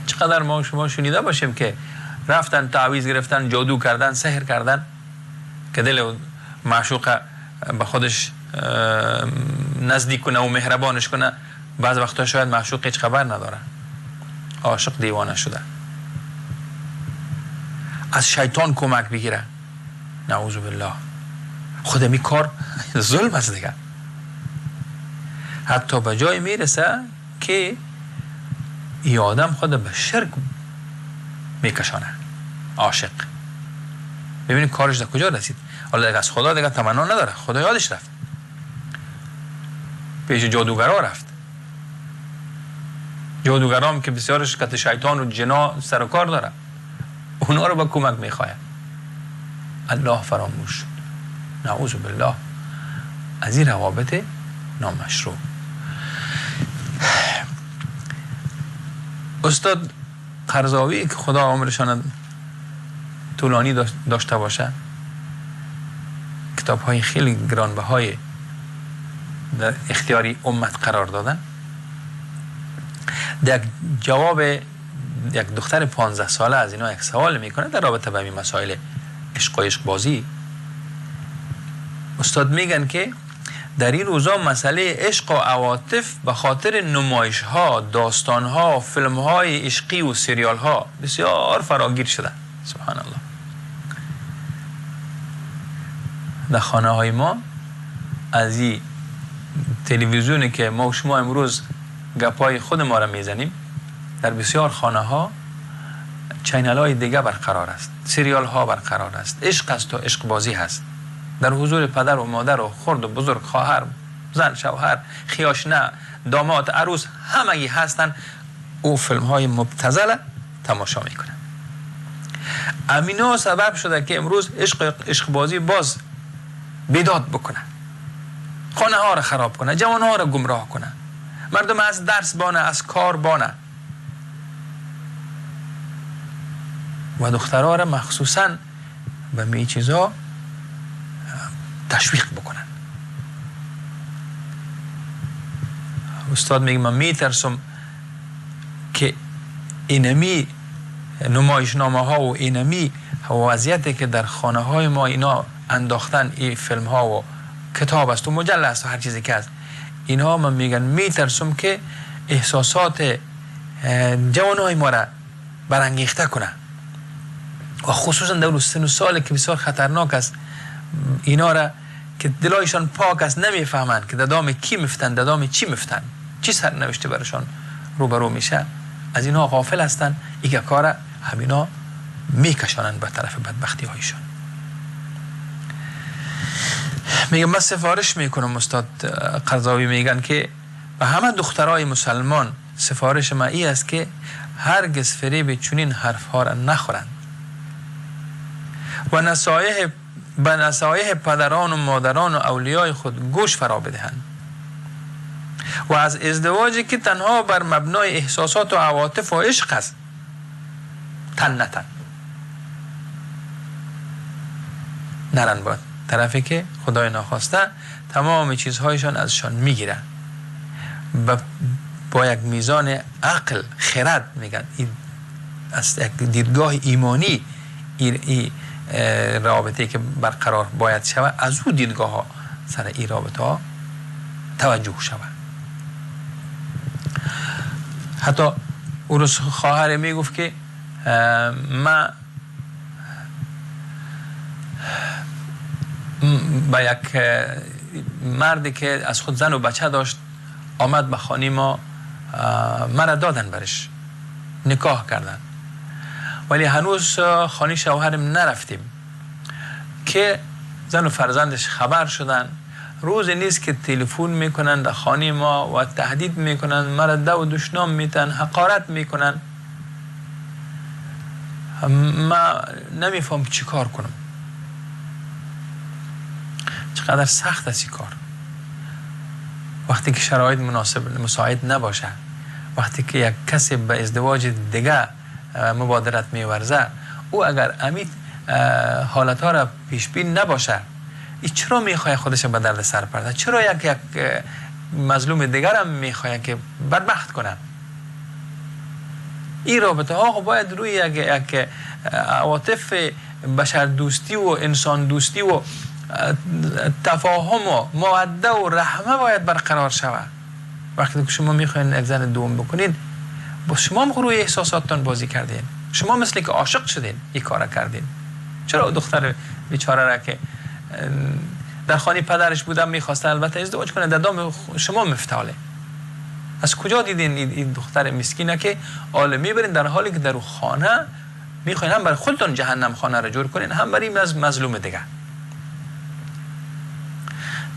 چقدر ما شما شنیده باشیم که رفتن تعویذ گرفتن، جادو کردن، سحر کردن که دل معشوق به خودش نزدیک کنه و مهربانش کنه. بعض وقتا شاید معشوق هیچ خبر نداره، عاشق دیوانه شده، از شیطان کمک بگیره، نعوذ بالله. خود می کار ظلم است دیگه. حتی به جای میرسه که ای آدم خود به شرک میکشانه، عاشق. ببینید کارش در کجا رسید. حالا دیگه از خدا دیگه تمنا نداره، خدا یادش رفت، پیش جادوگرا رفت. جادوگرام که بسیارش کت شیطان و جنا سر و کار داره، اونا رو با کمک میخواه. الله فراموش شد، نعوذ بالله از این روابط نامشروع. استاد قرضاوی که خدا عمرشان طولانی داشته باشه، کتاب های خیلی گرانبهای در اختیاری امت قرار دادن. در جواب یک دختر 15 ساله از اینا یک سوال میکنه در رابطه با این مسائل عشق و عشق بازی. استاد میگن که در این روزا مسئله عشق و عواطف به خاطر نمایش ها، داستان ها، فیلم های عشقی و سریال ها بسیار فراگیر شده. سبحان الله. در خانه های ما از این تلویزیونی که ما و شما امروز گپای خود ما را میزنیم، در بسیار خانه ها channel های دیگه برقرار است، سریال ها برقرار است، عشق است و عشق بازی هست. در حضور پدر و مادر و خرد و بزرگ، خواهر، زن، شوهر، خیاشنه، داماد، عروس، همگی هستن. او فیلم های مبتذل تماشا میکنن. امینا سبب شده که امروز عشق بازی باز بیداد بکنه، خانه ها را خراب کنه، جوان ها را گمراه کنه، مردم از درس بانه، از کار بانه، و دخترها را مخصوصا به می چیزا تشویق بکنن. استاد میگه من میترسم که اینمی نمایشنامه ها و اینمی وضعیتی که در خانه های ما اینا انداختن، این فیلم ها و کتاب است و مجله است و هر چیزی که هست، اینها من میگن میترسم که احساسات جوان های ما را برانگیخته کنه، و خصوصا در سن و سال که بسیار خطرناک است، اینا را که دلایشان پاک است نمیفهمند که دادام کی مفتن، دادام چی مفتن، چی سرنوشته برشان روبرو میشه، از اینها غافل هستند. ایگه کار همینا میکشانند به طرف بدبختی هایشان. میگه من سفارش میکنم، استاد قرضاوی میگن که به همه دخترای مسلمان سفارش ما ای است که هرگز فریب چنین حرف ها را نخورند و به نصایح پدران و مادران و اولیای خود گوش فرا بدهند و از ازدواجی که تنها بر مبنای احساسات و عواطف و عشق است تن نتن نرن باید طرفی که خدای ناخواسته تمام چیزهایشان ازشان میگیره. با یک میزان عقل خرد میگن، از یک دیدگاه ایمانی این رابطه که برقرار باید شود، از او دیدگاه ها سر این رابطه ها توجه شود. حتی او روز خواهر میگفت که ما با یک مردی که از خود زن و بچه داشت آمد به خانه ما، مرا دادن برش، نکاح کردن، ولی هنوز خانه شوهرم نرفتیم که زن و فرزندش خبر شدن. روز نیست که تلفن میکنن در خانه ما و تهدید میکنن، مرا دو و دشنام میتن، حقارت میکنن. ما نمیفهم چی کار کنم. چقدر سخت است این کار وقتی که شرایط مناسب مساعد نباشه، وقتی که یک کسی به ازدواج دیگه مبادرت میورزه، او اگر امید حالتها را پیش بین نباشه این چرا میخواد خودش به درد سر پرده؟ چرا یک مظلوم دیگر هم میخواد که بدبخت کنه؟ این رابطه ها باید روی یک عواطف بشر دوستی و انسان دوستی و تفاهم و موده و رحمه باید برقرار شود. وقتی که شما میخواین یک زن دوم بکنین، با شما هم روی احساساتتان بازی کردین، شما مثل که عاشق شدین این کار کردین. چرا دختر بیچاره را که در خانه پدرش بودم میخواسته البته ازدواج کنه، در دام شما مفتاله؟ از کجا دیدین این دختر مسکینه که آله میبرین، در حالی که در خانه میخواین هم برای خودتون جهنم خانه را جور کنین، هم برای مظلوم دیگه.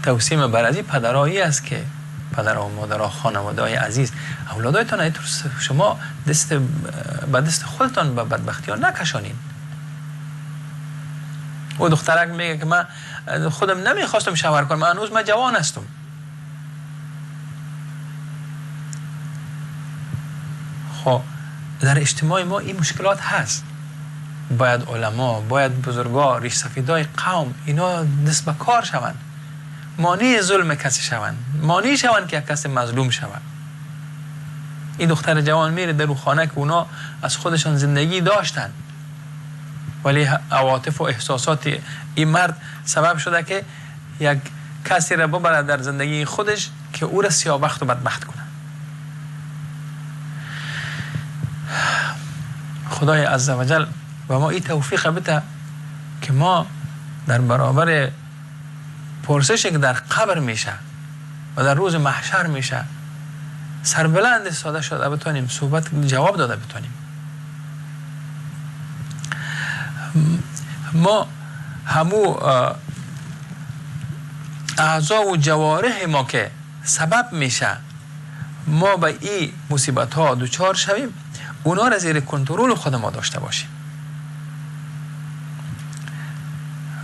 توصیه بر از این پدرایی است که پدر و مادرها، خانواده‌های عزیز، اولادایتان شما دست به دست خودتان به بدبختی ها نکشانین. او دخترک میگه که من خودم نمیخواستم شوهر کنم، من هنوز من جوان هستم. خب در اجتماع ما این مشکلات هست. باید علما، باید بزرگا، ریش سفیدای قوم، اینا دست به کار شوند، مانع ظلم کسی شوند، مانع شوند که یک کسی مظلوم شوند. این دختر جوان میره در خانه که اونا از خودشان زندگی داشتن، ولی عواطف و احساسات این مرد سبب شده که یک کسی را ببره در زندگی خودش که او را سیاه‌بخت و بدبخت کنه. خدای عزوجل و ما این توفیق بده که ما در برابر پرسشی که در قبر میشه و در روز محشر میشه سربلند ساده شده بتونیم صحبت جواب داده بتونیم. ما همو اعضا و جوارح ما که سبب میشه ما به این مصیبت ها دچار شویم، اونا را زیر کنترل خود ما داشته باشیم.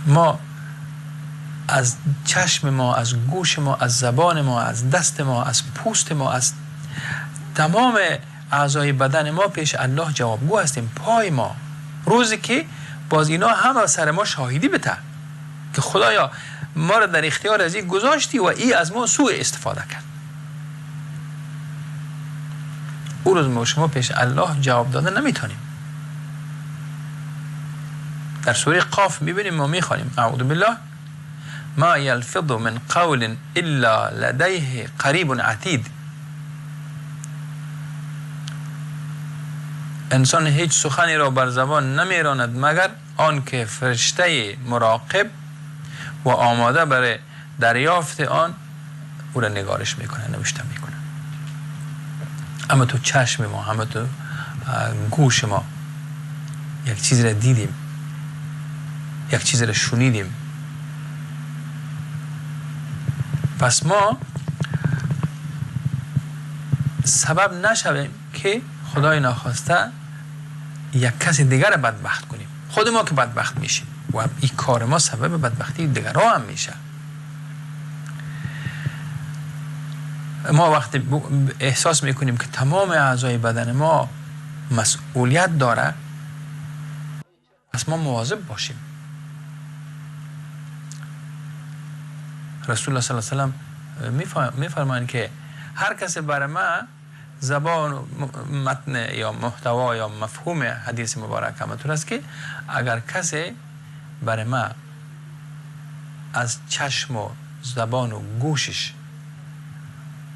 ما از چشم ما، از گوش ما، از زبان ما، از دست ما، از پوست ما، از تمام اعضای بدن ما پیش الله جوابگو هستیم. پای ما روزی که باز اینا هم سر ما شاهدی بده که خدایا ما را در اختیار از این گذاشتی و ای از ما سوء استفاده کرد. او روز ما شما پیش الله جواب داده نمیتونیم. در سوره قاف میبینیم، ما میخوانیم اعوذ بالله ما یلفظ من قول الا لدیه قریب عتید. انسان هیچ سخنی را بر زبان نمیراند مگر آن که فرشته مراقب و آماده برای دریافت آن او را نگارش میکنه، نوشته میکنه. اما تو چشم ما، اما تو گوش ما یک چیز را دیدیم، یک چیز را شنیدیم، پس ما سبب نشویم که خدای ناخواسته یک کس دیگر را بدبخت کنیم. خود ما که بدبخت میشیم و این کار ما سبب بدبختی دیگرها هم میشه. ما وقتی احساس میکنیم که تمام اعضای بدن ما مسئولیت داره، پس ما مواظب باشیم. رسول الله صلی الله علیه و سلم میفرمایند که هر کس بر ما زبان متن یا محتوا یا مفهوم حدیث مبارک همطور است که اگر کسی بر ما از چشم و زبان و گوشش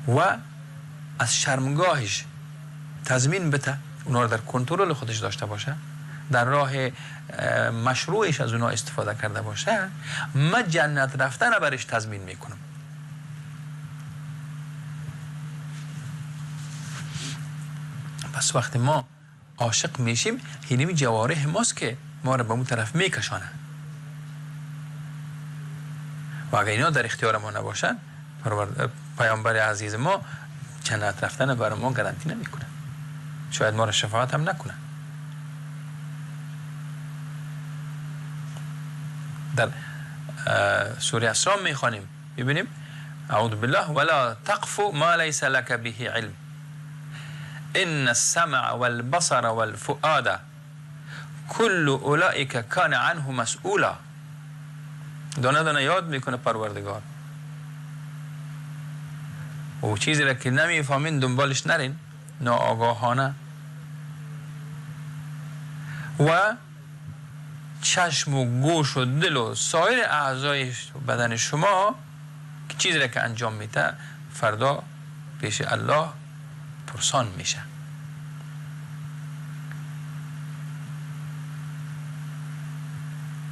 و از شرمگاهش تضمین بده، اونا رو در کنترل خودش داشته باشه، در راه مشروعش از اونا استفاده کرده باشه، من جنت رفتن رو برش تضمین میکنم. پس وقتی ما عاشق میشیم، اینمی جوارح ماست که ما رو به اون طرف میکشانه و اگر اینا در اختیار ما نباشن، پیامبر عزیز ما جنت رفتن برای ما گارانتی نمیکنه، شاید ما رو شفاعت هم نکنه. در سوره اسراء میخوانیم، میبینیم اعوذ بالله ولا تقف ما لیس لك به علم ان السمع والبصر والفؤاد كل اولئك كان عنه مسؤولا. دانه دانه یاد میکنه پروردگار. و چیزی را که نمیفهمین دنبالش نرین ناآگاهانه. و چشم و گوش و دل و سایر اعضای بدن شما که چیزی را که انجام میده فردا پیش الله پرسان میشه.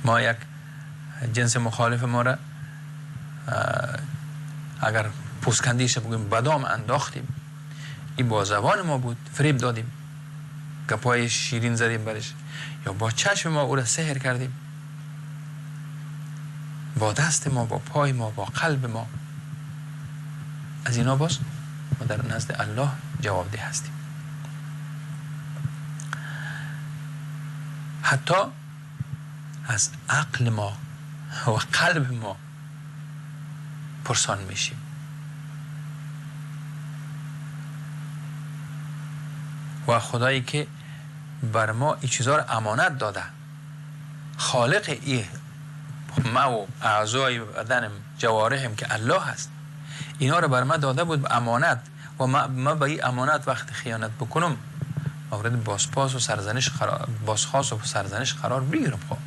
ما یک جنس مخالف ما را اگر پوسکندیش بگویم بدام انداختیم، این با زبان ما بود، فریب دادیم، گپای شیرین زدیم برش، یا با چشم ما او را سحر کردیم، با دست ما، با پای ما، با قلب ما. از اینا باز ما در نزد الله جوابده هستیم. حتی از عقل ما و قلب ما پرسان میشیم. و خدایی که بر ما این چیزها را امانت داده، خالق ای ما و اعضای بدنم، جوارحم که الله هست، اینا رو بر ما داده بود به امانت، و ما به این امانت وقت خیانت بکنم مورد بازپاس و سرزنش قرار، بازخواست و سرزنش قرار بگیرم. خب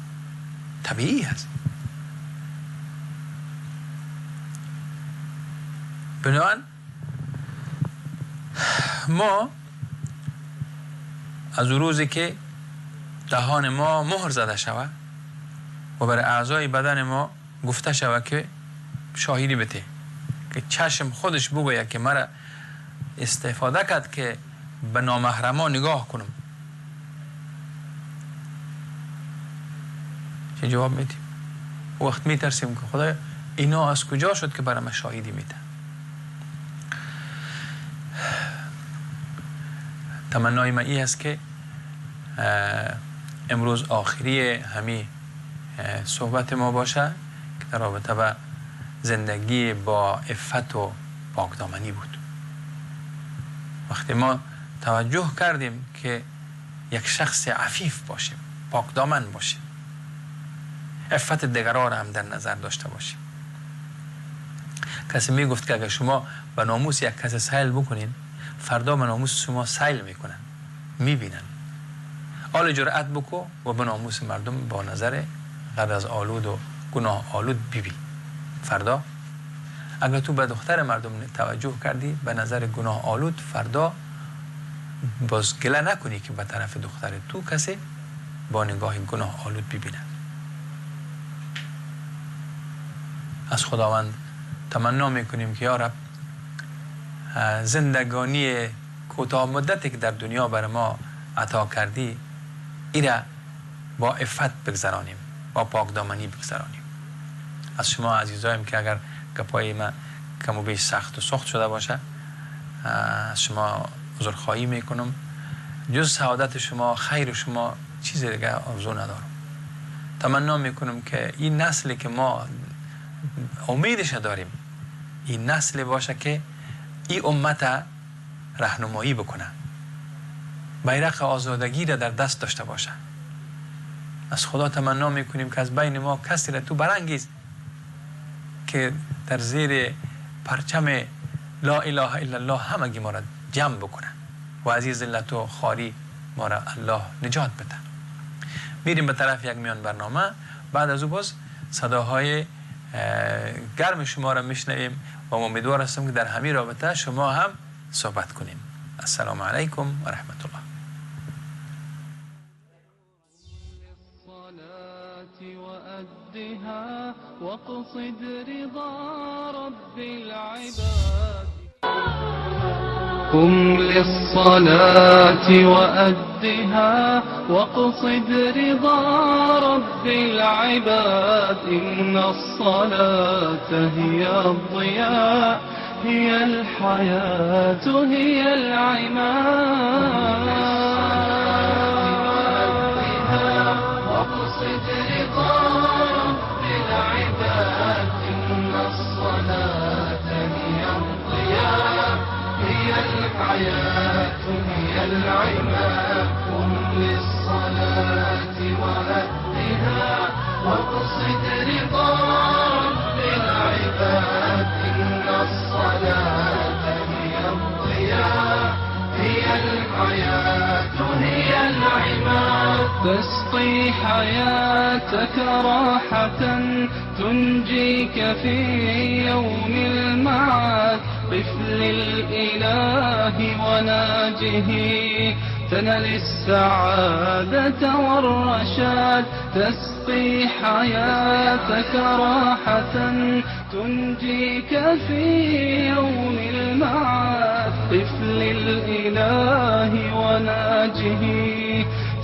طبیعی هست. بنابراین ما از روزی که دهان ما مهر زده شود و برای اعضای بدن ما گفته شود که شاهدی بده، که چشم خودش بگوید که مرا استفاده کرد که به نامحرما نگاه کنم، چه جواب میدیم؟ وقت میترسیم که خدای اینا از کجا شد که برای ما شاهدی میده. تمنای من این است که امروز آخری همی صحبت ما باشه که در رابطه با زندگی با عفت و پاکدامنی بود. وقتی ما توجه کردیم که یک شخص عفیف باشیم، پاکدامن باشیم، عفت دیگران را هم در نظر داشته باشیم. کسی می گفت که اگر شما به ناموس یک کس سیل بکنین، فردا به ناموس شما سیل میکنن، میبینن. آل جرأت بکو و به ناموس مردم با نظر غرض آلود و گناه آلود بیبی. فردا اگر تو به دختر مردم توجه کردی به نظر گناه آلود، فردا باز گله نکنی که به طرف دختر تو کسی با نگاه گناه آلود ببینه. از خداوند تمنا میکنیم که یا رب زندگانی کوتاه مدتی که در دنیا بر ما عطا کردی ایره با عفت بگذرانیم، با پاکدامنی بگذرانیم. از شما عزیزایم که اگر گپای ما کم و بیش سخت و سخت شده باشه، از شما عذرخواهی میکنم. جز سعادت شما، خیر شما، چیز دیگه آرزو ندارم. تمنا میکنم که این نسلی که ما امیدش داریم، این نسل باشه که این امت راهنمایی بکنه، بیرق آزادگی را در دست داشته باشه. از خدا تمنا میکنیم که از بین ما کسی را تو برانگیز که در زیر پرچم لا اله الا الله همگی ما را جمع بکنه و از این ذلت و خواری ما را الله نجات بده. میریم به طرف یک میان برنامه، بعد از او باز صداهای گرم شما را میشنویم و امیدوار هستم که در همین رابطه شما هم صحبت کنیم. السلام علیکم و رحمت الله. واقصد رضا رب العباد. قم للصلاة وأدها واقصد رضا رب العباد. إن الصلاة هي الضياء، هي الحياة، هي العماد. واقصد رضا رب العباد. إن الصلاة هي الضياء، هي الحياة، هي العماد. قم للصلاة وأدها واقصد رضا رب العباد، إن الصلاة هي الضياء، هي الحياة، هي العماد. تسقي حياتك راحة تنجيك في يوم المعاد، قف للإله وناجه تنل السعادة والرشاد. تسقي حياتك راحة تنجيك في يوم المعاد، قف للإله وناجه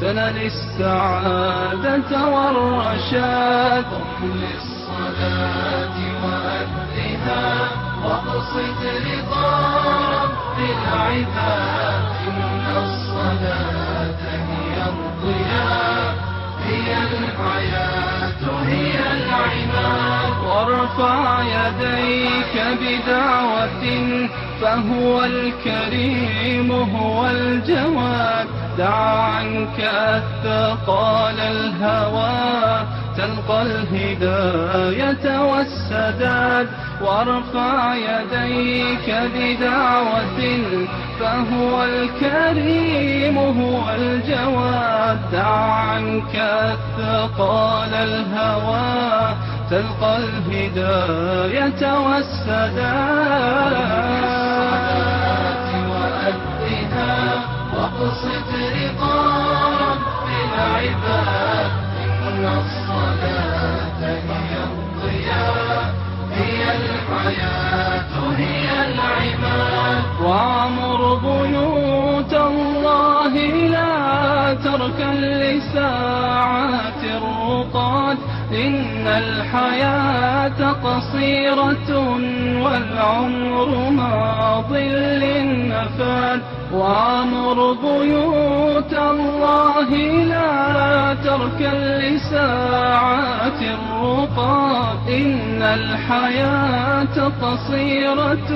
تنل السعادة والرشاد. قم للصلاة وأدها، واقصد رضا رب العباد، إن الصلاة هي الضياء، هي الحياة، هي العماد. وارفع يديك بدعوة فهو الكريم هو الجواد، دع عنك أثقال الهوى تلقى الهداية والسداد. وارفع يديك بدعوة فهو الكريم هو الجواد، دع عنك أثقال الهوى تلقى الهداية والسداد. وأدها، واقصد رضا رب العباد، إن الصلاة هي الضياء، هي الحياة، هي العماد. وعمر بيوت الله لا تركن لساعات الرقاد، إن الحياة قصيرة والعمر ماض للنفاد. وعمر بيوت الله لا تركن لساعات الرقاد، إن الحياة قصيرة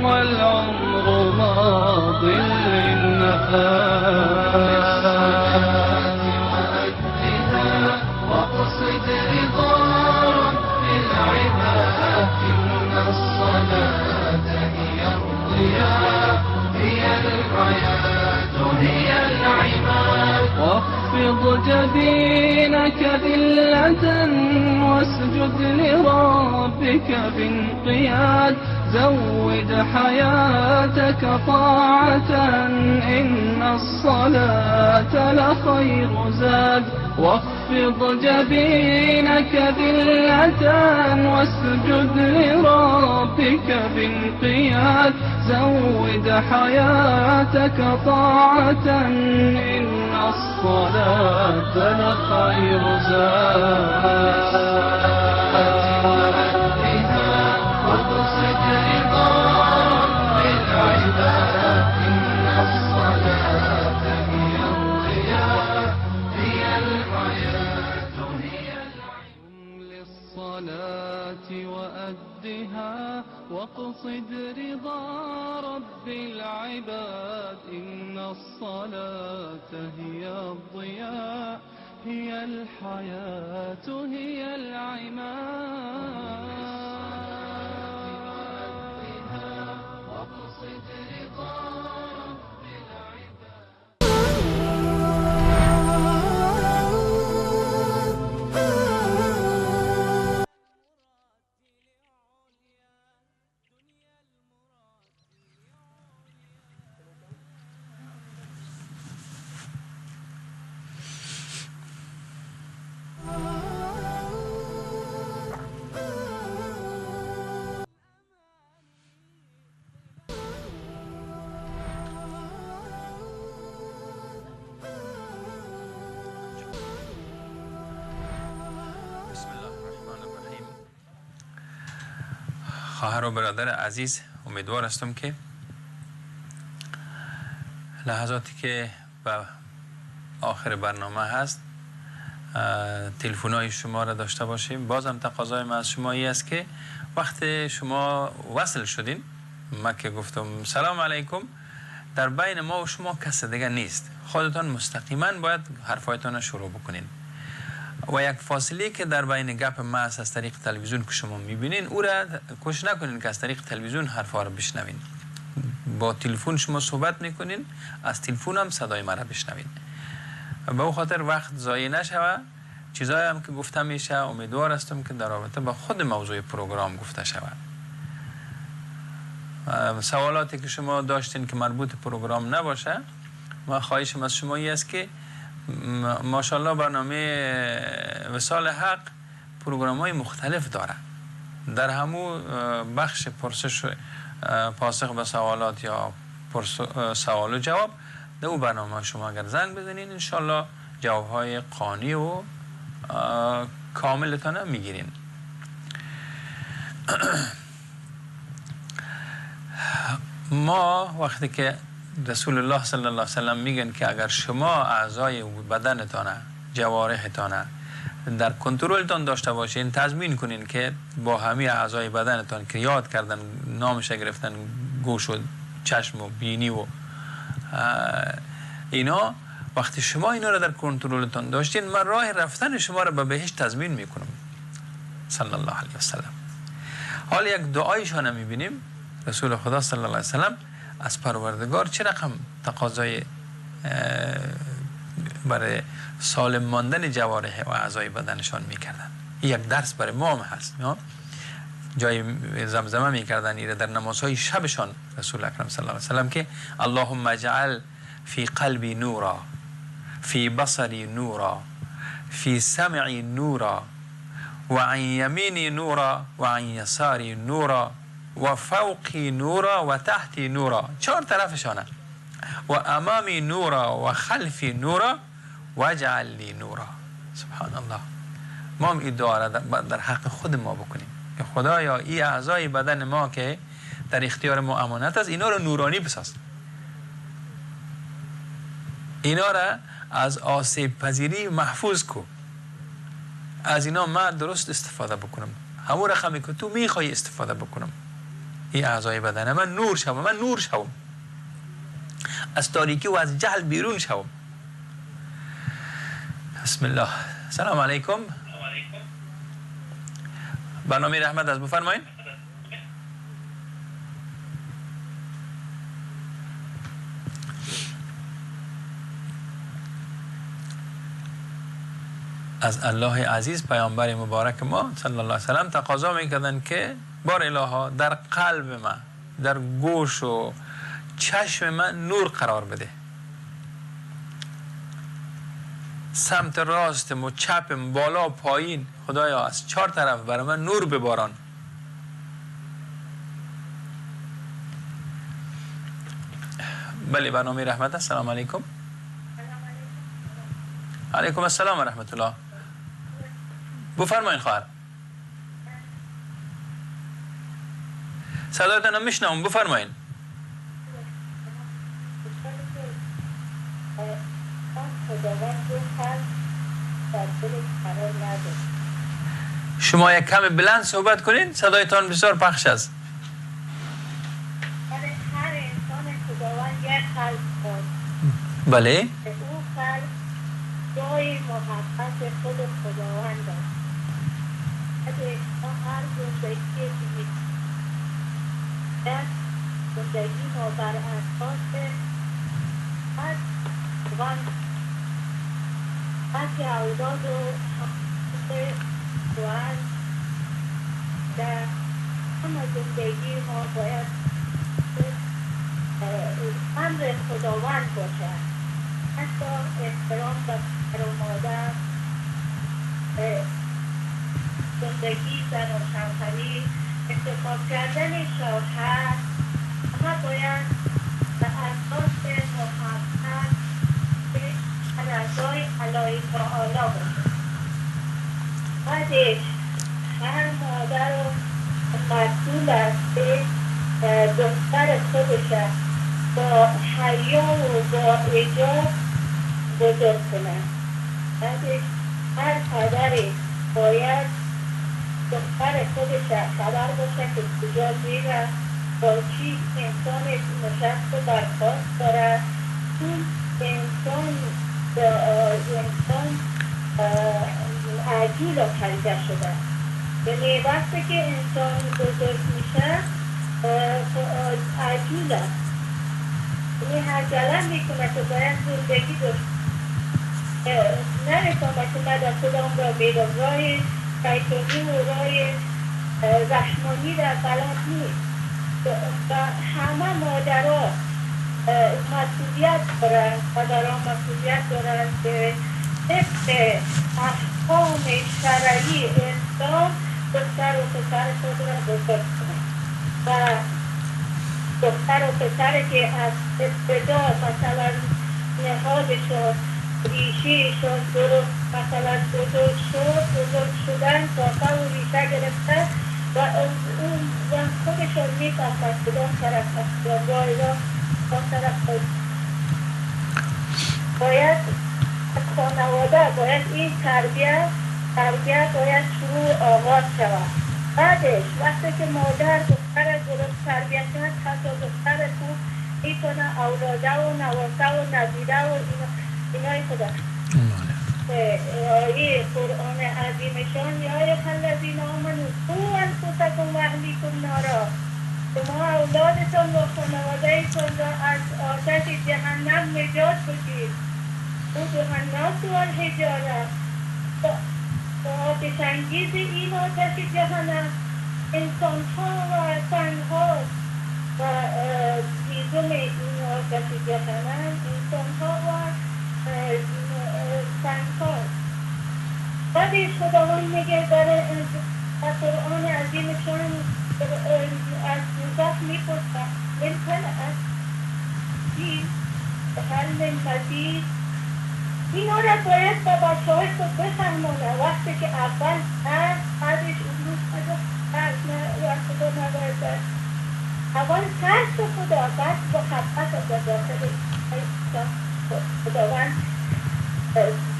والعمر ماض للنفاد. واقصد رضا رب العباد، إن الصلاة هي الضياء، هي الحياة، هي العماد. واخفض جبينك ذلة واسجد لربك بانقياد، زود حياتك طاعة إن الصلاة لخير زاد. واخفض جبينك ذلة واسجد لربك بانقياد، زود حياتك طاعة إن الصلاة لخير زاد. واقصد رضا رب العباد، إن الصلاة هي الضياء، هي الحياة، هي العماد. للصلاة وأدها، واقصد رضا رب العباد، إن الصلاة هي الضياء، هي الحياة، هي العماد. واقصد رضا رب العباد. خواهر و برادر عزیز، امیدوار هستم که لحظاتی که به آخر برنامه هست تلفن‌های شما را داشته باشیم. بازم تقاضای ما از شما ای است که وقت شما وصل شدین، ما که گفتم سلام علیکم، در بین ما و شما کس دیگه نیست، خودتان مستقیما باید حرفایتان را شروع بکنین. و یک فاصله که در بین گپ ما از طریق تلویزیون که شما میبینین، او را کوشش نکنین که از طریق تلویزیون حرفا را بشنوین. با تلفن شما صحبت میکنین، از تلفن هم صدای مرا بشنوین. به او خاطر وقت ضایع نشوه. چیزایی هم که گفته میشه امیدوار هستم که در رابطه با خود موضوع پروگرام گفته شود. سوالاتی که شما داشتین که مربوط پروگرام نباشه، ما خواهشم از شما این است که ماشاءالله برنامه وصال حق پروگرام های مختلف داره. در همو بخش پرسش پاسخ به سوالات یا سوال و جواب، در او برنامه شما اگر زنگ بزنین انشالله جواب های قانع و کاملتان میگیرین. ما وقتی که رسول الله صلی الله علیه وسلم میگن که اگر شما اعضای بدنتان، جوارحتان در کنترلتان داشته باشین، تضمین کنین که با همه اعضای بدنتان که یاد کردن، نامش گرفتن، گوش و چشم و بینی و اینا، وقتی شما اینا را در کنترلتان داشتین، من راه رفتن شما را به بهشت تضمین میکنم. صلی الله علیه وسلم. حال یک دعایشان میبینیم رسول خدا صلی الله علیه وسلم از پروردگار چه رقم تقاضای برای سالم ماندن جوارح و اعضای بدنشان میکردن. یک درس برای ما هم هست. جای زمزمه میکردن ایره در نمازهای شبشان رسول اکرم صلی الله علیه وسلم که اللهم اجعل فی قلبی نورا، فی بصری نورا، فی سمعی نورا، و عن یمینی نورا، و عن یساری نورا، و فوقی نورا، و تحتی نورا. چهار طرفشانه. و امامی نورا و خلفی نورا و اجعل لی نورا. سبحان الله. ما هم این دعا را در حق خود ما بکنیم که خدایا این اعضای بدن ما که در اختیار ما امانت است، اینا رو نورانی بساز، اینا را از آسیب پذیری محفوظ کو، از اینا من درست استفاده بکنم، همون رقمی که تو میخوای استفاده بکنم. این اعضای بدن من نور شوم، من نور شوم، از تاریکی و از جهل بیرون شوم. بسم الله. سلام علیکم. برنامه رحمت از بفرمایید. از الله عزیز پیامبر مبارک ما صلی الله علیه وسلم تقاضا میکردن که بار الها در قلب من، در گوش و چشم من نور قرار بده، سمت راستم و چپم، بالا پایین، خدایا از چهار طرف برای من نور بباران. بله، برنامه رحمت. السلام علیکم. علیکم السلام و رحمت الله. بفرمایین خواهر. صدایتان هم میشنوم، بفرمایین. شما یک کم بلند صحبت کنین، صدایتان بسیار پخش است. هر انسان خداوند یک قلب داد. بله. او قلب جای محبت خود خداوند است. هر زندگی که زندگی ما بر اساس خداوند حتی اولاد و خواهر در همه زندگی ما باید امر خداوند باشد. حتی احترام به پدر و مادر، زندگی زن و شوهری، انتخاب کردن شوهر، همه باید به اساس محبت رضای الله تعالی باشه. بعدش هر مادر و مسئول است که دختر خودش با حیا و با حجاب بزرگ کنه. بعدش هر پدری باید دختر خودش خبر باشه که کجا میره، با چی انسان نشست و برخاست داره. چون انسان عجول تربیت شده. یعنی وقتی که انسان بزرگ میشه عجول است، یعنی عجله میکنه که باید زندگی داشت، نمیفهمه که من در خودم را بیدم، راه شیطانی و راه رحمانی را بلد نیست. و همه مادرها مسئولیت دارن، مادرها مسئولیت دارن که طبق احکام شرعی اسلام دختر و پسر خود را بزرگ کنند و دختر و پسر که از ابتدا مثلا نهادشون ریشهشون درست مثلا بزرگ شد، بزرگ شدن ساقه و ریشه گرفتن و اون خودشون میفهمد کدام طرف از راه را کدام طرف باید خانواده باید این تربیت باید شروع آغاز شود. بعدش وقتی که مادر دختر درست تربیت کرد، حتی دختر خوب میتونه اولاده و نواسه و نظیره و اینای خدا. آیه قرآن عظیمشان یا ایها الذین آمنوا قوا انفسکم و اهلیکم نارا، شما اولادتان و خانوادهتان را از آتش جهنم نجات بدید. وقودها الناس والحجاره، آتش انگیز این آتش جهنم انسان ها و سنگ ها و هیزم این آتش جهنم انسان ها و سنگ ها. بعدش خداوند میگه در قرآن عظیمشان از دوزخ میپرسه امتلأت هل من مزید. اینا را باید با بچه های خود بفهمانه. وقتی که اول هست بعدش اون روز خدا نباید اول ترس خدا، بعد محبت در داخل خداوند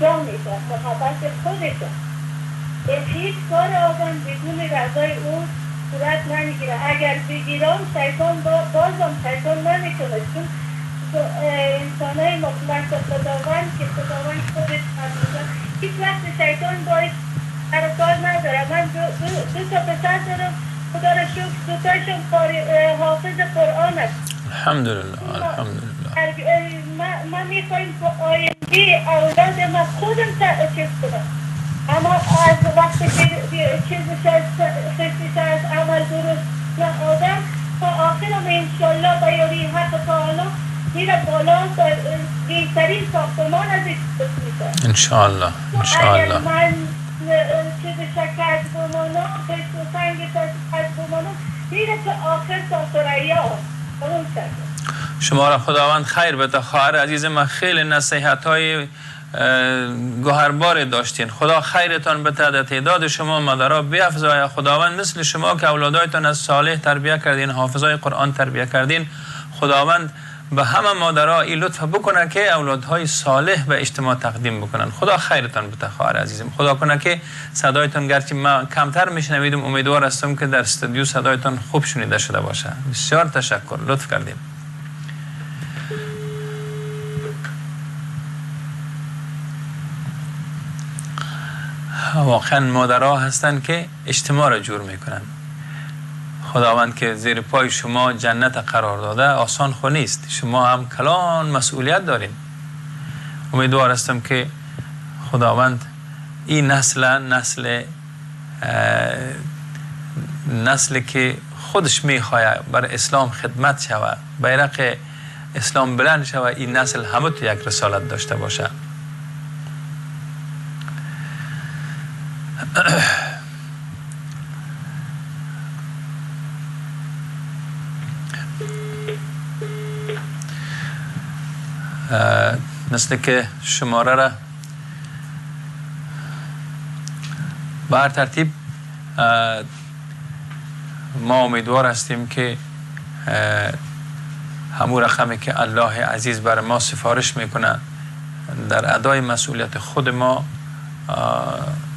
جا میشه، محبت خودشون. هیچ کار آدم بدون رضای او صورت نمیگیره. اگر بگیرم شیطان بازم شیطان نمیتونه، چون انسان های مخلص خداوند که خداوند خودش فرموده هیچ وقت شیطان باید سر کار نداره. من دو تا پسر دارم، خدا را شکر دو تاشون حافظ قرآن است. الحمدلله الحمدلله. ما میخوایم که آینده اولاد ما خودم چیز کنم، اما از وقتی که چیزش از خشتش از عمل درست نه آدم تا آخرم انشالله با یاری حق تعالی میره بالا بهترین ساختمان از میشه انشالله. انشالله. اگر من چیزش کج بمانم، خشت و سنگش از کج بمانم، میره تا آخر تا ثریا. شما را خداوند خیر بده. خواهر عزیز من خیلی نصیحت های گوهربار داشتین، خدا خیرتان بده، در تعداد شما مادرها بیفزاید. خداوند مثل شما که اولادایتان از صالح تربیه کردین، حافظای قرآن تربیه کردین، خداوند به همه مادرها این لطف بکنه که اولادهای صالح به اجتماع تقدیم بکنن. خدا خیرتان بده خواهر عزیزم. خدا کنه که صدایتان، گرچه من کمتر میشنویدم، امیدوار هستم که در استودیو صدایتان خوب شنیده شده باشه. بسیار تشکر، لطف کردیم. واقعا مادرها هستند که اجتماع را جور میکنن. خداوند که زیر پای شما جنت قرار داده آسان خو نیست، شما هم کلان مسئولیت دارین. امیدوار هستم که خداوند این نسل که خودش میخواه بر اسلام خدمت شود، بیرق اسلام بلند شود، این نسل همه تو یک رسالت داشته باشه. مثل که شماره را به هر ترتیب ما امیدوار هستیم که همون رقمی که الله عزیز بر ما سفارش میکنه در ادای مسئولیت خود ما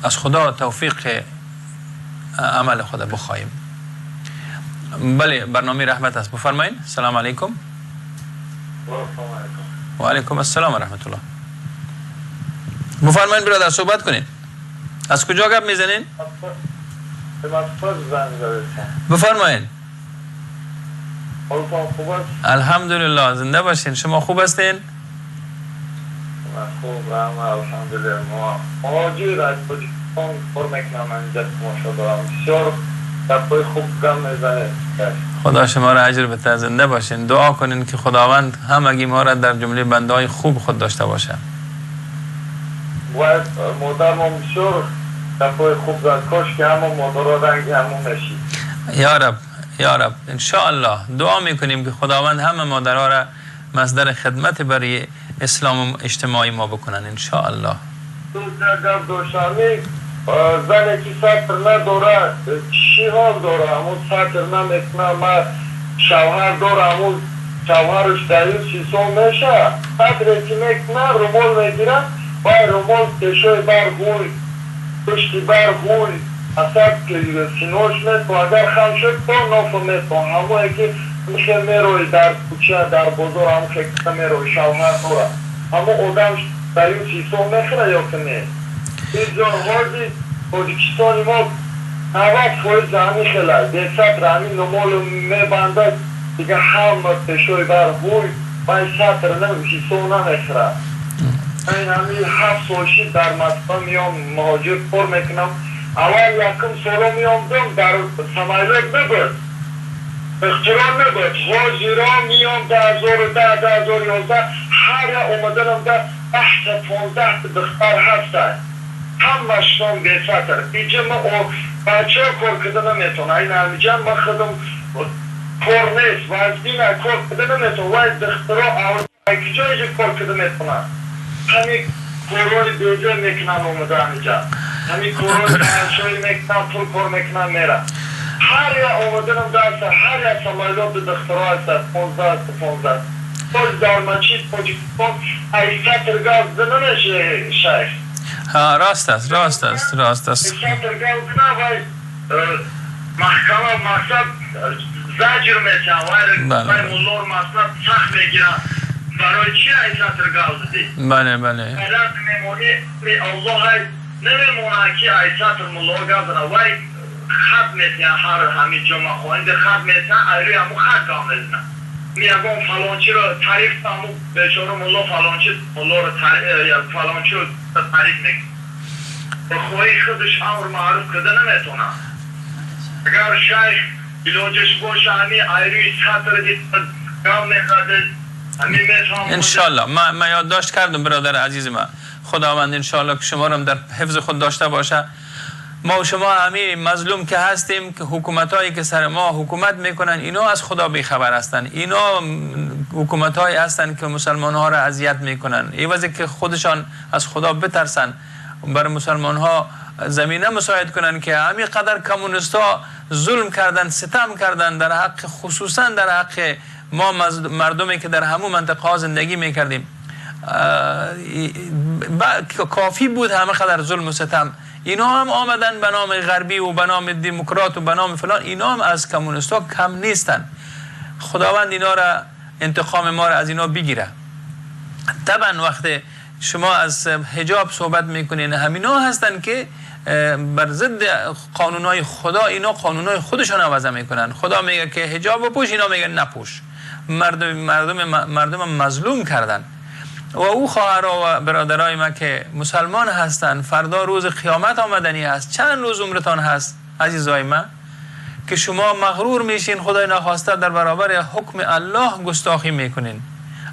از خدا توفیق عمل خود بخواهیم. بله، برنامه رحمت است، بفرمایید. سلام علیکم. و علیکم السلام و رحمت الله. بفرمایید برادر، صحبت کنید. از کجا گپ میزنین؟ بفرمایین. الحمدلله، زنده باشین. شما خوب هستین؟ خوب الحمدلله. ما مهاجر از تاجیکستان کار میکنم، اینجا تماشا دارم. بسیار گپای خوب گم میزنه. خدا شما را اجر بده، زنده باشین. دعا کنین که خداوند همگی ما را در جمله بندهای خوب خود داشته باشه. و مادر ما بسیار گپای خوب زد، کاش که همه مادرها رنگ همون نشید. یا رب یا رب، انشاءالله دعا میکنیم که خداوند همه مادرها را مصدر خدمت برای اسلام اجتماعی ما بکنن انشاءالله. دو گپ دوشنبه زنی که ستر نداره چی حال داره؟ همون ستر نمیکنه، ما شوهر داره، همون شوهرش دیوز حساب میشه، ستری که میکنه رومال میگیره، باید رومال تشوی بر غوی پشتی بر غوی اصلا که سینوش میتون، اگر خم شد تا نافو میتون، همون که میشه میروی در کوچه در بازار، همون که میروی شوهر داره، همون آدم دیوز حساب میخوره یا که نه؟ این جانوازی تاجیکستان ما 90% همین خیلی به سطر همین نمال میبنده دیگه، همه پشوی بر غوی باید سطر حساب نمیخوره. این همین 7 سال شد در مسکو میام مهاجر کار میکنم. اول یکم سالا میامدم در سمایلات نبود، اختراع نبود. حاضرا میام 2010 2011 هر اومدنم در 10 15 دختر هستن، همشون به سطر. اینجا ما بچه کار کده نمیتونه، این همینجا ما خودم کار نیست و از این کار کده نمیتونه، وای دخترها کجا اینجا کار کده میتونه؟ همین کارهای بیجا میکنن اومده همینجا، همین کارهای تنشایی میکنن، پول کار میکنن میره. هر یه اومدنم دست هر یه سمایلات دخترها هست 15 15 باز در منچید تاجیکستان ای سطر گاز نمیشه شیخ. ها راست است، راست است، راست است. سطر گاز نه وای محکمه مقصد زجر میشن، وای مولور مقصد سخت میگیرن. برای چی ای سطر گاز دی؟ بله بله. غلط میمونی الله نمیمونه که ای سطر مولور گاز نه، وای خط میتن هر همین جمعه خوانده خط میتن، ایروی همون خط گام میزنن. میگم فلانچی رو تعریف همون بیچاره ملا فلانچی ملا رو تعریف فلانچی رو تعریف میکنه، به خواهی خودش امر معروف کرده نمیتونه. اگر شیخ علاجش باشه همین ایروی سطر دید گام میخواد همین میفهم. انشالله من یادداشت کردم برادر عزیز من. خداوند انشالله که شما رو در حفظ خود داشته باشه. ما و شما همین مظلوم که هستیم، که حکومتایی که سر ما حکومت میکنن اینا از خدا بیخبر هستن، اینا حکومتایی هستن که مسلمان ها را اذیت میکنن. عوضی که خودشان از خدا بترسن بر مسلمان ها زمینه مساعد کنن که همین قدر کمونیست ها ظلم کردن، ستم کردن در حق، خصوصا در حق ما مردمی که در همون منطقه ها زندگی میکردیم. کافی بود همه قدر ظلم و ستم. اینا هم آمدن به نام غربی و به نام دموکرات و به نام فلان، اینا هم از کمونیست‌ها کم نیستن. خداوند اینا را انتقام ما را از اینا بگیره. طبعا وقتی شما از حجاب صحبت میکنین، همینا هستن که بر ضد قانونهای خدا، اینا قانونهای خودشان عوض میکنن. خدا میگه که حجاب بپوش، اینا میگن نپوش. مردم مظلوم کردن. و او خواهرها و برادرای ما که مسلمان هستند، فردا روز قیامت آمدنی است. چند روز عمرتان هست عزیزای ما که شما مغرور میشین، خدای نخواسته در برابر حکم الله گستاخی میکنین.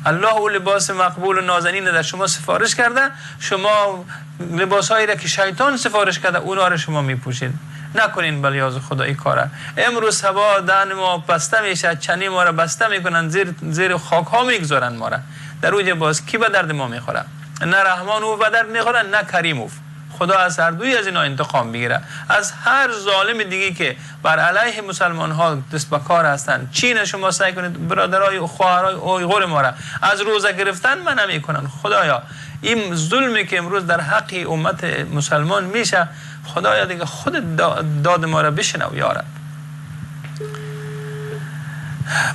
الله او لباس مقبول و نازنین در شما سفارش کرده، شما لباسهایی را که شیطان سفارش کرده اونا را شما میپوشین. نکنین بلیاز خدا این کاره. امروز سبا دهن ما بسته میشه، چنی ما را بسته میکنن، زیر خاک ها میگذارن ما را. در اوج باز کی به درد ما میخوره؟ نه رحمان او به درد میخوره، نه کریم او. خدا از هر دوی از اینا انتقام بگیره، از هر ظالم دیگه که بر علیه مسلمان ها دست به کار هستند. چین شما سعی کنید برادرای و خواهرای اویغور ما را از روزه گرفتن من نمیکنن. خدایا این ظلمی که امروز در حق امت مسلمان میشه، خدایا دیگه خود داد ما را بشنو یا رب.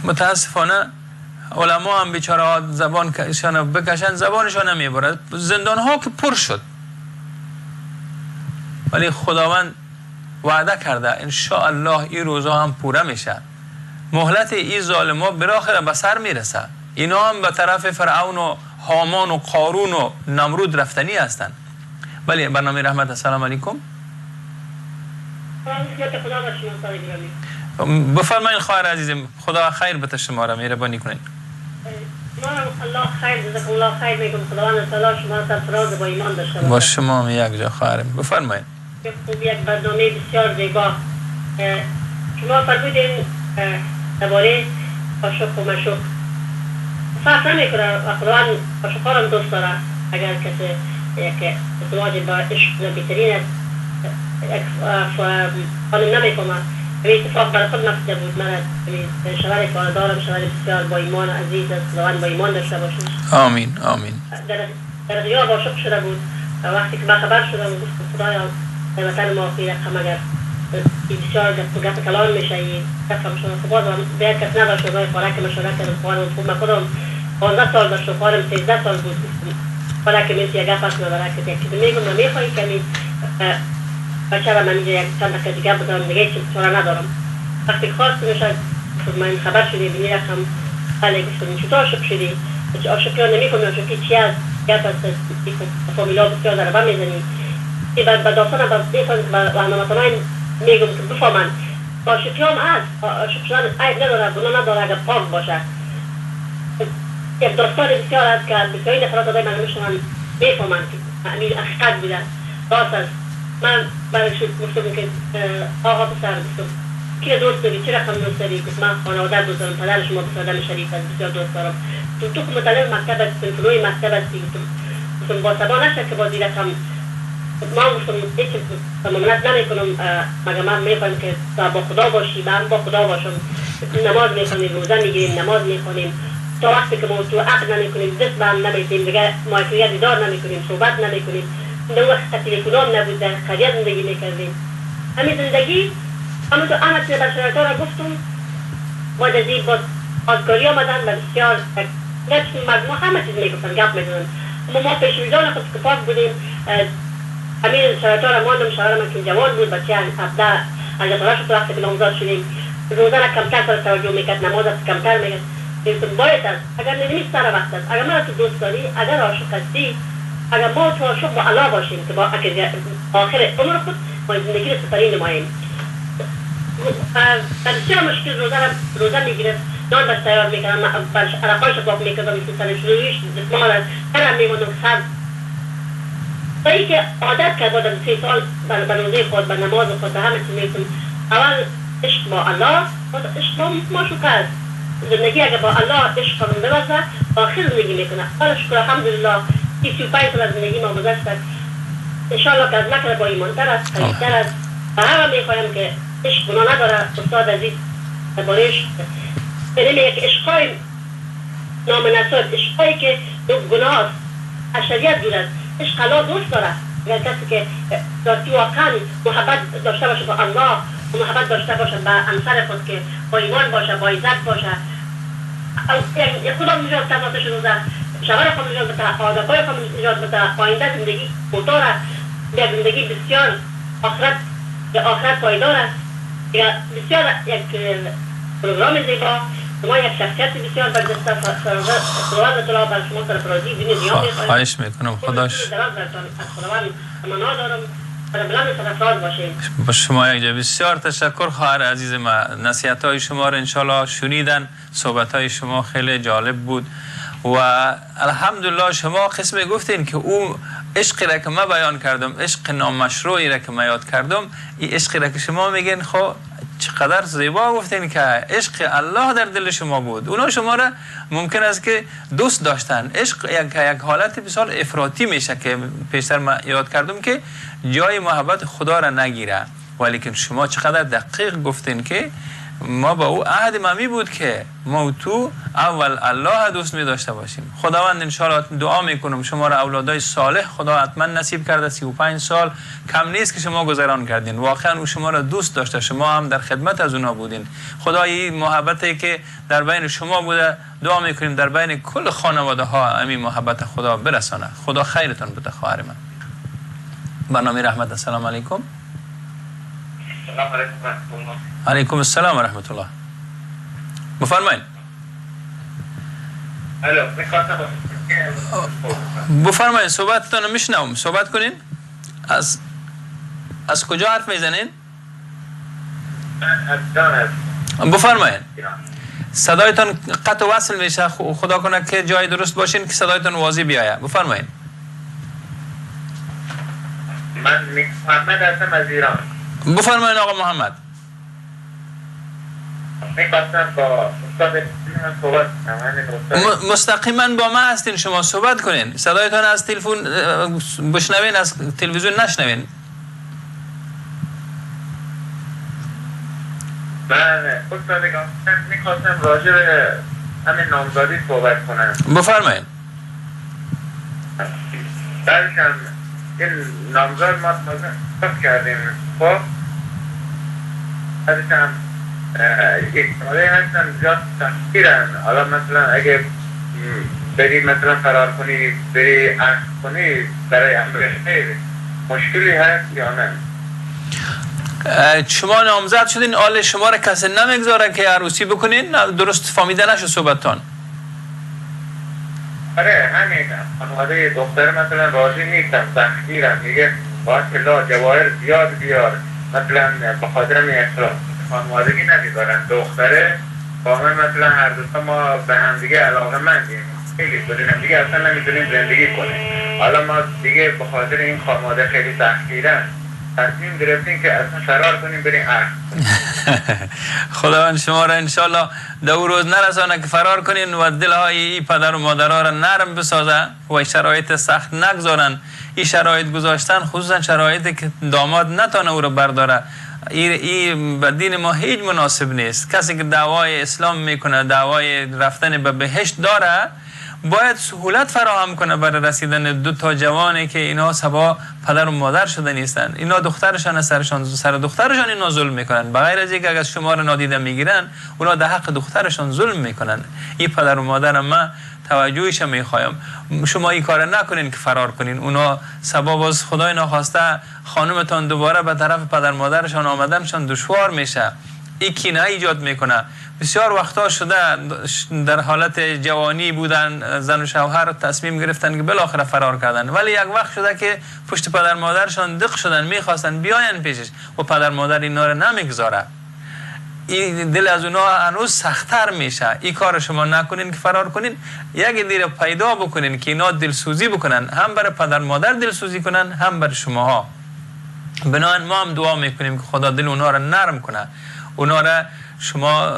متاسفانه علما هم بیچاره ها زبان شان بکشن، زبانشان نمیبرد. زندان ها که پر شد. ولی خداوند وعده کرده ان شاء الله این روزا هم پوره میشه. مهلت این ظالما بالاخره به سر میرسه. اینا هم به طرف فرعون و هامان و قارون و نمرود رفتنی هستند. بله، برنامه رحمت. السلام علیکم. بفرمایید خواهر عزیزم، خدا خیر بده شما را، مهربانی کنید. ما الله خیر، جزاک الله خیر میگم. خداوند تعالی شما را سرفراز با ایمان داشته باشه. با شما هم یک جا خواهرم. بفرمایید. خوب، یک برنامه بسیار زیبا. شما فرمودین درباره عاشق و معشوق فرق نمیکنه و خداوند عاشقا را دوست داره. اگر کسی یک ازدواج با عشق بهترین است، یک خانم نمیفهمه. همین اتفاق برای خود مفته بود. من شوهر که دارم، شوهر بسیار با ایمان عزیز است، خداوند با ایمان داشته باشه. آمین آمین. در غیاب عاشق شده بود. وقتی که من خبر شدم گفتم خدایا در وطن ما خیلی رقم اگر بسیار گپ کلان میشه این رقم شده. خب باز به کس نداشت، رای خانه که مشوره کردم، خواهرم خوب من خودم 15 سال داشتم، خواهرم 13 سال بود. خانه که میسی یک گپ هست نداره که یک چیز میگم من میخوایی کمی بچه را من اینجا یک چند دقیقه دیگه بدارم، دیگه چیز چاره ندارم. وقتی خواست میشه من خبر شدی بینی رقم بله، گفتم چطور عاشق شدی؟ عاشقی ها نمیفهمی عاشقی چی است، گپ است، فامیلا بسیار ضربه میزنی. به داستان به هموطنان میگم که بفهمن عاشقی هم هست، عاشق شدن عیب نداره، گناه نداره اگر پاک باشه. یک داستان بسیار است که بسیاری نفرات آدم من میشنون میفهمن که امیر حقیقت بوده، راست است. من برایش گفتم که آقا پسر، گفتم کی دوست داری، چه رقم دوست داری؟ گفت من خانواده دوست دارم، پدر شما بسیار آدم شریف است، بسیار دوست دارم. تو که مطلب مکتب است، سنفروی مکتب هستی. گفتم با سبا نشه که بازی رقم ما گفتم هیچ ممنت نمیکنم، مگر من میخوایم که با خدا باشی، من با خدا باشم. نماز میخوانیم، روزه میگیریم، نماز میخوانیم تا وقتی که ما تو عقد نمیکنیم، دست به هم نمیتیم، دیگه ما دیدار نمیکنیم، صحبت نمیکنیم. در وقت تلفن هم نبود، در قریه زندگی میکردیم. همین زندگی همون تو احمد بر شرایطا را گفتم. بعد از این باز آزگاری آمدن و بسیار مردم همه چیز میگفتن، گپ میزدن. اما ما پیش وجدان خود که پاک بودیم، همین شرایطا را ماندم. شوهر من که جوان بود، بچه 17 18 ساله شد وقتی که نامزاد شدیم. روزه را کمتر سر توجه میکرد، نماز را کمتر میکرد. گفتم باید است، اگر نمی‌دونی سر وقت است، اگر مرا تو دوست داری، اگر عاشق هستی، اگر ما تو عاشق با الله باشیم که با آخر عمر خود ما زندگی را سپری نماییم. بسیار مشکل روزه میگرفت، نان بس تیار میکردم، برش عرقایش پاک میکردم، سرش رویش دستمال سرم میموندم سر تا اینکه عادت کرد بودم 3 سال به روزه خود، به نماز خود، به همه چیز میگفتم اول عشق با الله، عشق با معشوق است. زندگی اگر با الله عشق کنم ببرزه آخر زندگی میکنه. حالا شکر الحمدلله 35 سال از زندگی ما گذشت. انشاءالله که از مکر با ایمانتر است، قویتر است. و همه میخوایم که عشق گناه نداره. استاد عزیز درباره عشق یعنی یک عشقای نامناسب، عشقایی که گناه است، از شریعت دور است. عشق الله دوست داره. اگر کسی که راستی واقعا محبت داشته باشه با الله و محبت داشته باشه به همسر خود که با ایمان باشه، با عزت باشه، خدا نجات تناتش روزه، شوهر خود نجات بده، عادتهای خود نجات بده، آینده زندگی کوتاه است، یک زندگی بسیار آخرت آخرت پایدار است. بسیار یک پروگرام زیبا، شما یک شخصیت بسیار برجسته، خداوند تعالی بر شما سرفرازی دین دنیا می‌خواهد. خواهش میکنم خداش از خداوند تمنا دارم بلند سرفراز باشید. با شما یک جا بسیار تشکر خواهر عزیز ما. نصیحت های شما را انشالله شنیدن، صحبت های شما خیلی جالب بود و الحمدلله شما قسم گفتین که او عشقی را که من بیان کردم، عشق نامشروعی را که من یاد کردم، این عشقی را که شما میگین خب چقدر زیبا گفتین که عشق الله در دل شما بود. اونا شما را ممکن است که دوست داشتن. عشق یک حالت بسیار افراطی میشه که پیشتر من یاد کردم که جای محبت خدا را نگیره، ولیکن شما چقدر دقیق گفتین که ما با او عهد ممی بود که ما تو اول الله دوست می داشته باشیم. خداوند انشاءالله دعا میکنم شما را اولادای صالح خدا حتما نصیب کرده. 35 سال کم نیست که شما گذران کردین، واقعا او شما را دوست داشته، شما هم در خدمت از اونا بودین. خدای محبتی که در بین شما بوده دعا میکنیم در بین کل خانواده ها همین محبت خدا برسانه. خدا خیرتان بده خواهر من. برنامه رحمت. السلام علیکم. السلام علیکم و رحمت الله. علیکم السلام و رحمت الله. بفرمایید. الو، بفرمایید، صحبتتون رو میشنوم، صحبت کنین. از کجا حرف میزنین؟ بفرمایید. صدایتان قطع و وصل میشه، خدا کنه که جای درست باشین که صدایتان واضح بیاید. بفرمایید. من محمد هستم از ایران. بفرمایید آقا محمد. میخواستم با استاد صحبت کنم. مستقیما با ما هستین، شما صحبت کنین. صدایتان از تلفن بشنوین، از تلویزیون نشنوین. من استاد میخواستم راجع به همین نامزدی صحبت کنم. بفرمایید. بعدش هم این نامزد ما تازه کردیم، خب بعدش هم یک ساله هستن زیاد تحقیرن. حالا مثلا اگه بری مثلا فرار کنی، بری عقد کنی برای امر خیر، مشکلی هست یا نه؟ شما نامزد شدین، آل شما را کسی نمیگذاره که عروسی بکنین؟ درست فهمیده نشد صحبتتان. آره همین، خانواده دختر مثلا راضی نیستن، سختگیرن، میگه باید طلا جواهر زیاد بیار، مثلا به خاطر همین اختلاف خانوادگی نمیذارن. دختره با من مثلا هر دوتا ما به همدیگه علاقه مندیم، خیلی بدون همدیگه اصلا نمیتونیم زندگی کنیم. حالا ما دیگه به خاطر این خانواده خیلی سختگیرن تصمیم گرفتیم که اصلا فرار کنیم بریم عقد. خداوند شما را انشالله در او روز نرسانه که فرار کنین و دلهای ای پدر و مادرها را نرم بسازه و شرایط سخت نگذارن. این شرایط گذاشتن، خصوصا شرایطی که داماد نتانه او را برداره، ای به دین ما هیچ مناسب نیست. کسی که دعوای اسلام میکنه، دعوای رفتن به بهشت داره، باید سهولت فراهم کنه برای رسیدن دو تا جوانی که اینا سبا پدر و مادر شده نیستن. اینا دخترشان سرشان سر دخترشان اینا ظلم میکنن. بغیر از اینکه اگر شما رو نادیده میگیرن، اونا در حق دخترشان ظلم میکنن. این پدر و مادر ما توجهش میخوایم، شما این کار نکنین که فرار کنین. اونا سبا باز خدای ناخواسته خانمتان دوباره به طرف پدر مادرشان آمدنشان دشوار میشه. این کینه ایجاد میکنه. بسیار وقتا شده در حالت جوانی بودن زن و شوهر تصمیم گرفتن که بالاخره فرار کردن، ولی یک وقت شده که پشت پدر مادرشان دق شدن، میخواستن بیاین پیشش و پدر مادر اینا رو نمیگذاره. این دل از اونا هنوز سخت‌تر میشه. این کار شما نکنین که فرار کنین، یک دیر پیدا بکنین که اینا دلسوزی بکنن، هم برای پدر مادر دلسوزی کنن، هم برای شماها. بنابراین ما هم دعا میکنیم که خدا دل اونا رو نرم کنه. اونا را شما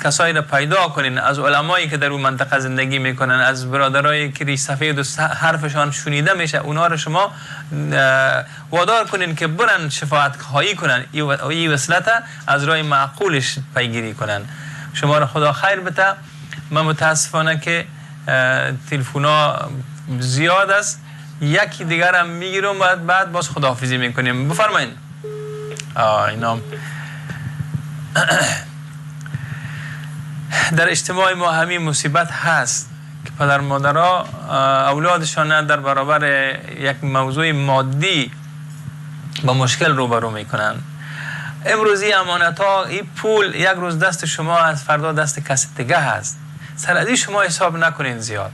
کسایی را پیدا کنین از علمایی که در اون منطقه زندگی میکنن، از برادرایی که ریش سفید و حرفشان شنیده میشه، اونا را شما وادار کنین که برن شفاعت خواهی کنن، این وصلت از راه معقولش پیگیری کنن. شما را خدا خیر بده. من متاسفانه که تلفونا زیاد است، یکی دیگر هم میگیرم بعد باز خداحافظی میکنیم. بفرمایین. اینا در اجتماع ما همین مصیبت هست که پدر مادرها اولادشان در برابر یک موضوع مادی با مشکل روبرو میکنن. امروزی امانت ها، این پول یک روز دست شما هست، فردا دست کس دیگه هست. سر از شما حساب نکنین زیاد.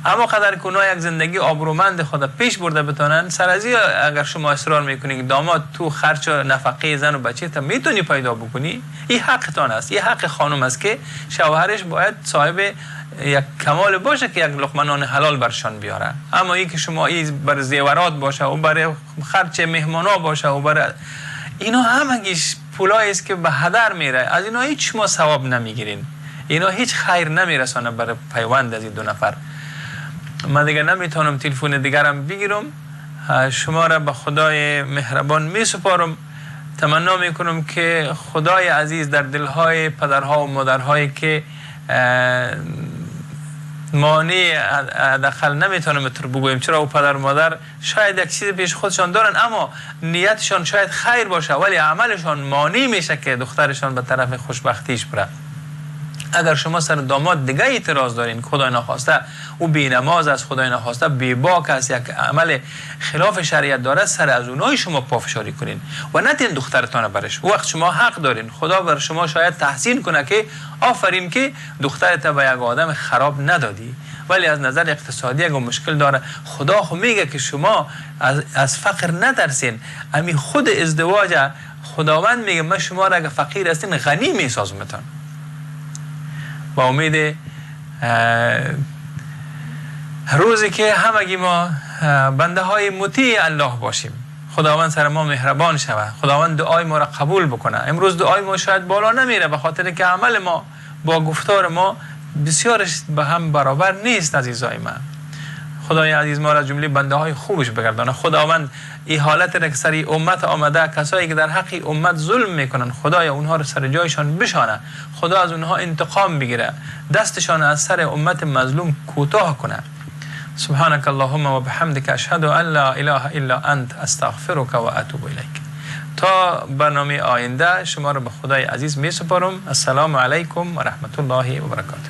اما قدر که اونا یک زندگی آبرومند خود پیش برده بتونن، سر از اگر شما اصرار میکنین که داماد تو خرچ نفقه زن و بچه تا میتونی پیدا بکنی، این حقتان است، این حق خانم است که شوهرش باید صاحب یک کمال باشه که یک لقمه نان حلال برشان بیاره. اما این که شما این بر زیورات باشه و برای خرچ مهمانا باشه و برای اینا همگیش پولایی است که به هدر میره، از اینا هیچ ما ثواب نمیگیرین، اینا هیچ خیر نمیرسانه برای پیوند از این دو نفر. من دیگه نمیتونم تلفن دیگرم بگیرم. شما را به خدای مهربان می سپارم. تمنا میکنم که خدای عزیز در دلهای پدرها و مادرهایی که مانع حداقل نمیتونم تر بگویم چرا او پدر و مادر شاید یک چیز پیش خودشان دارن، اما نیتشان شاید خیر باشه ولی عملشان مانع میشه که دخترشان به طرف خوشبختیش بره. اگر شما سر داماد دیگه اعتراض دارین، خدای ناخواسته او بی نماز از خدای نخواسته بی باک است، یک عمل خلاف شریعت داره، سر از اونای شما پافشاری کنین و نتین دخترتان برش. او وقت شما حق دارین، خدا بر شما شاید تحسین کنه که آفرین که دخترت به یک آدم خراب ندادی، ولی از نظر اقتصادی اگه مشکل داره، خدا خو میگه که شما از فقر نترسین. امی خود ازدواج خداوند میگه من شما را اگه فقیر هستین غنی میسازمتان. با امید روزی که همگی ما بنده های مطیع الله باشیم، خداوند سر ما مهربان شود، خداوند دعای ما را قبول بکنه. امروز دعای ما شاید بالا نمیره به خاطر که عمل ما با گفتار ما بسیارش به هم برابر نیست. عزیزای من، خدای عزیز ما را جمله بنده های خوبش بگردانه. خداوند این حالت را که سر امت آمده، کسایی که در حق امت ظلم میکنن، خدای اونها را سر جایشان بشانه، خدا از اونها انتقام بگیره، دستشان از سر امت مظلوم کوتاه کنه. سبحانك اللهم و بحمدك اشهد ان لا اله الا انت استغفرك و اتوب الیک. تا برنامه آینده شما را به خدای عزیز می سپارم. السلام علیکم و رحمت الله و برکاته.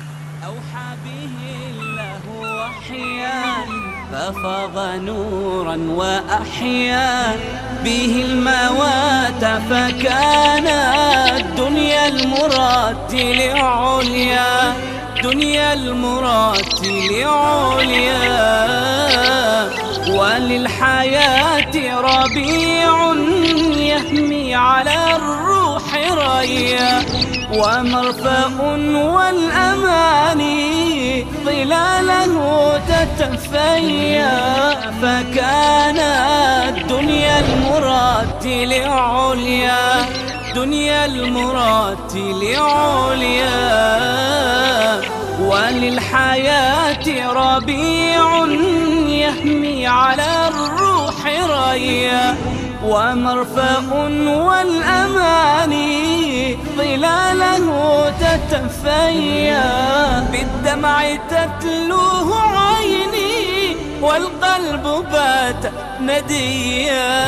ففاض نورا وأحيا به الموات، فكان الدنيا المرتل عليا، دنيا المرتل عليا. وللحياة ربيع يهمي على الروح ريا، ومرفأ والأماني ظلاله تتفيا. فكان الدنيا المرتل عليا، دنيا المرتل عليا. وللحياة ربيع يهمي على الروح ريا، ومرفأ والأماني ظلاله تتفيا. بالدمع تتلوه عيني والقلب بات نديا.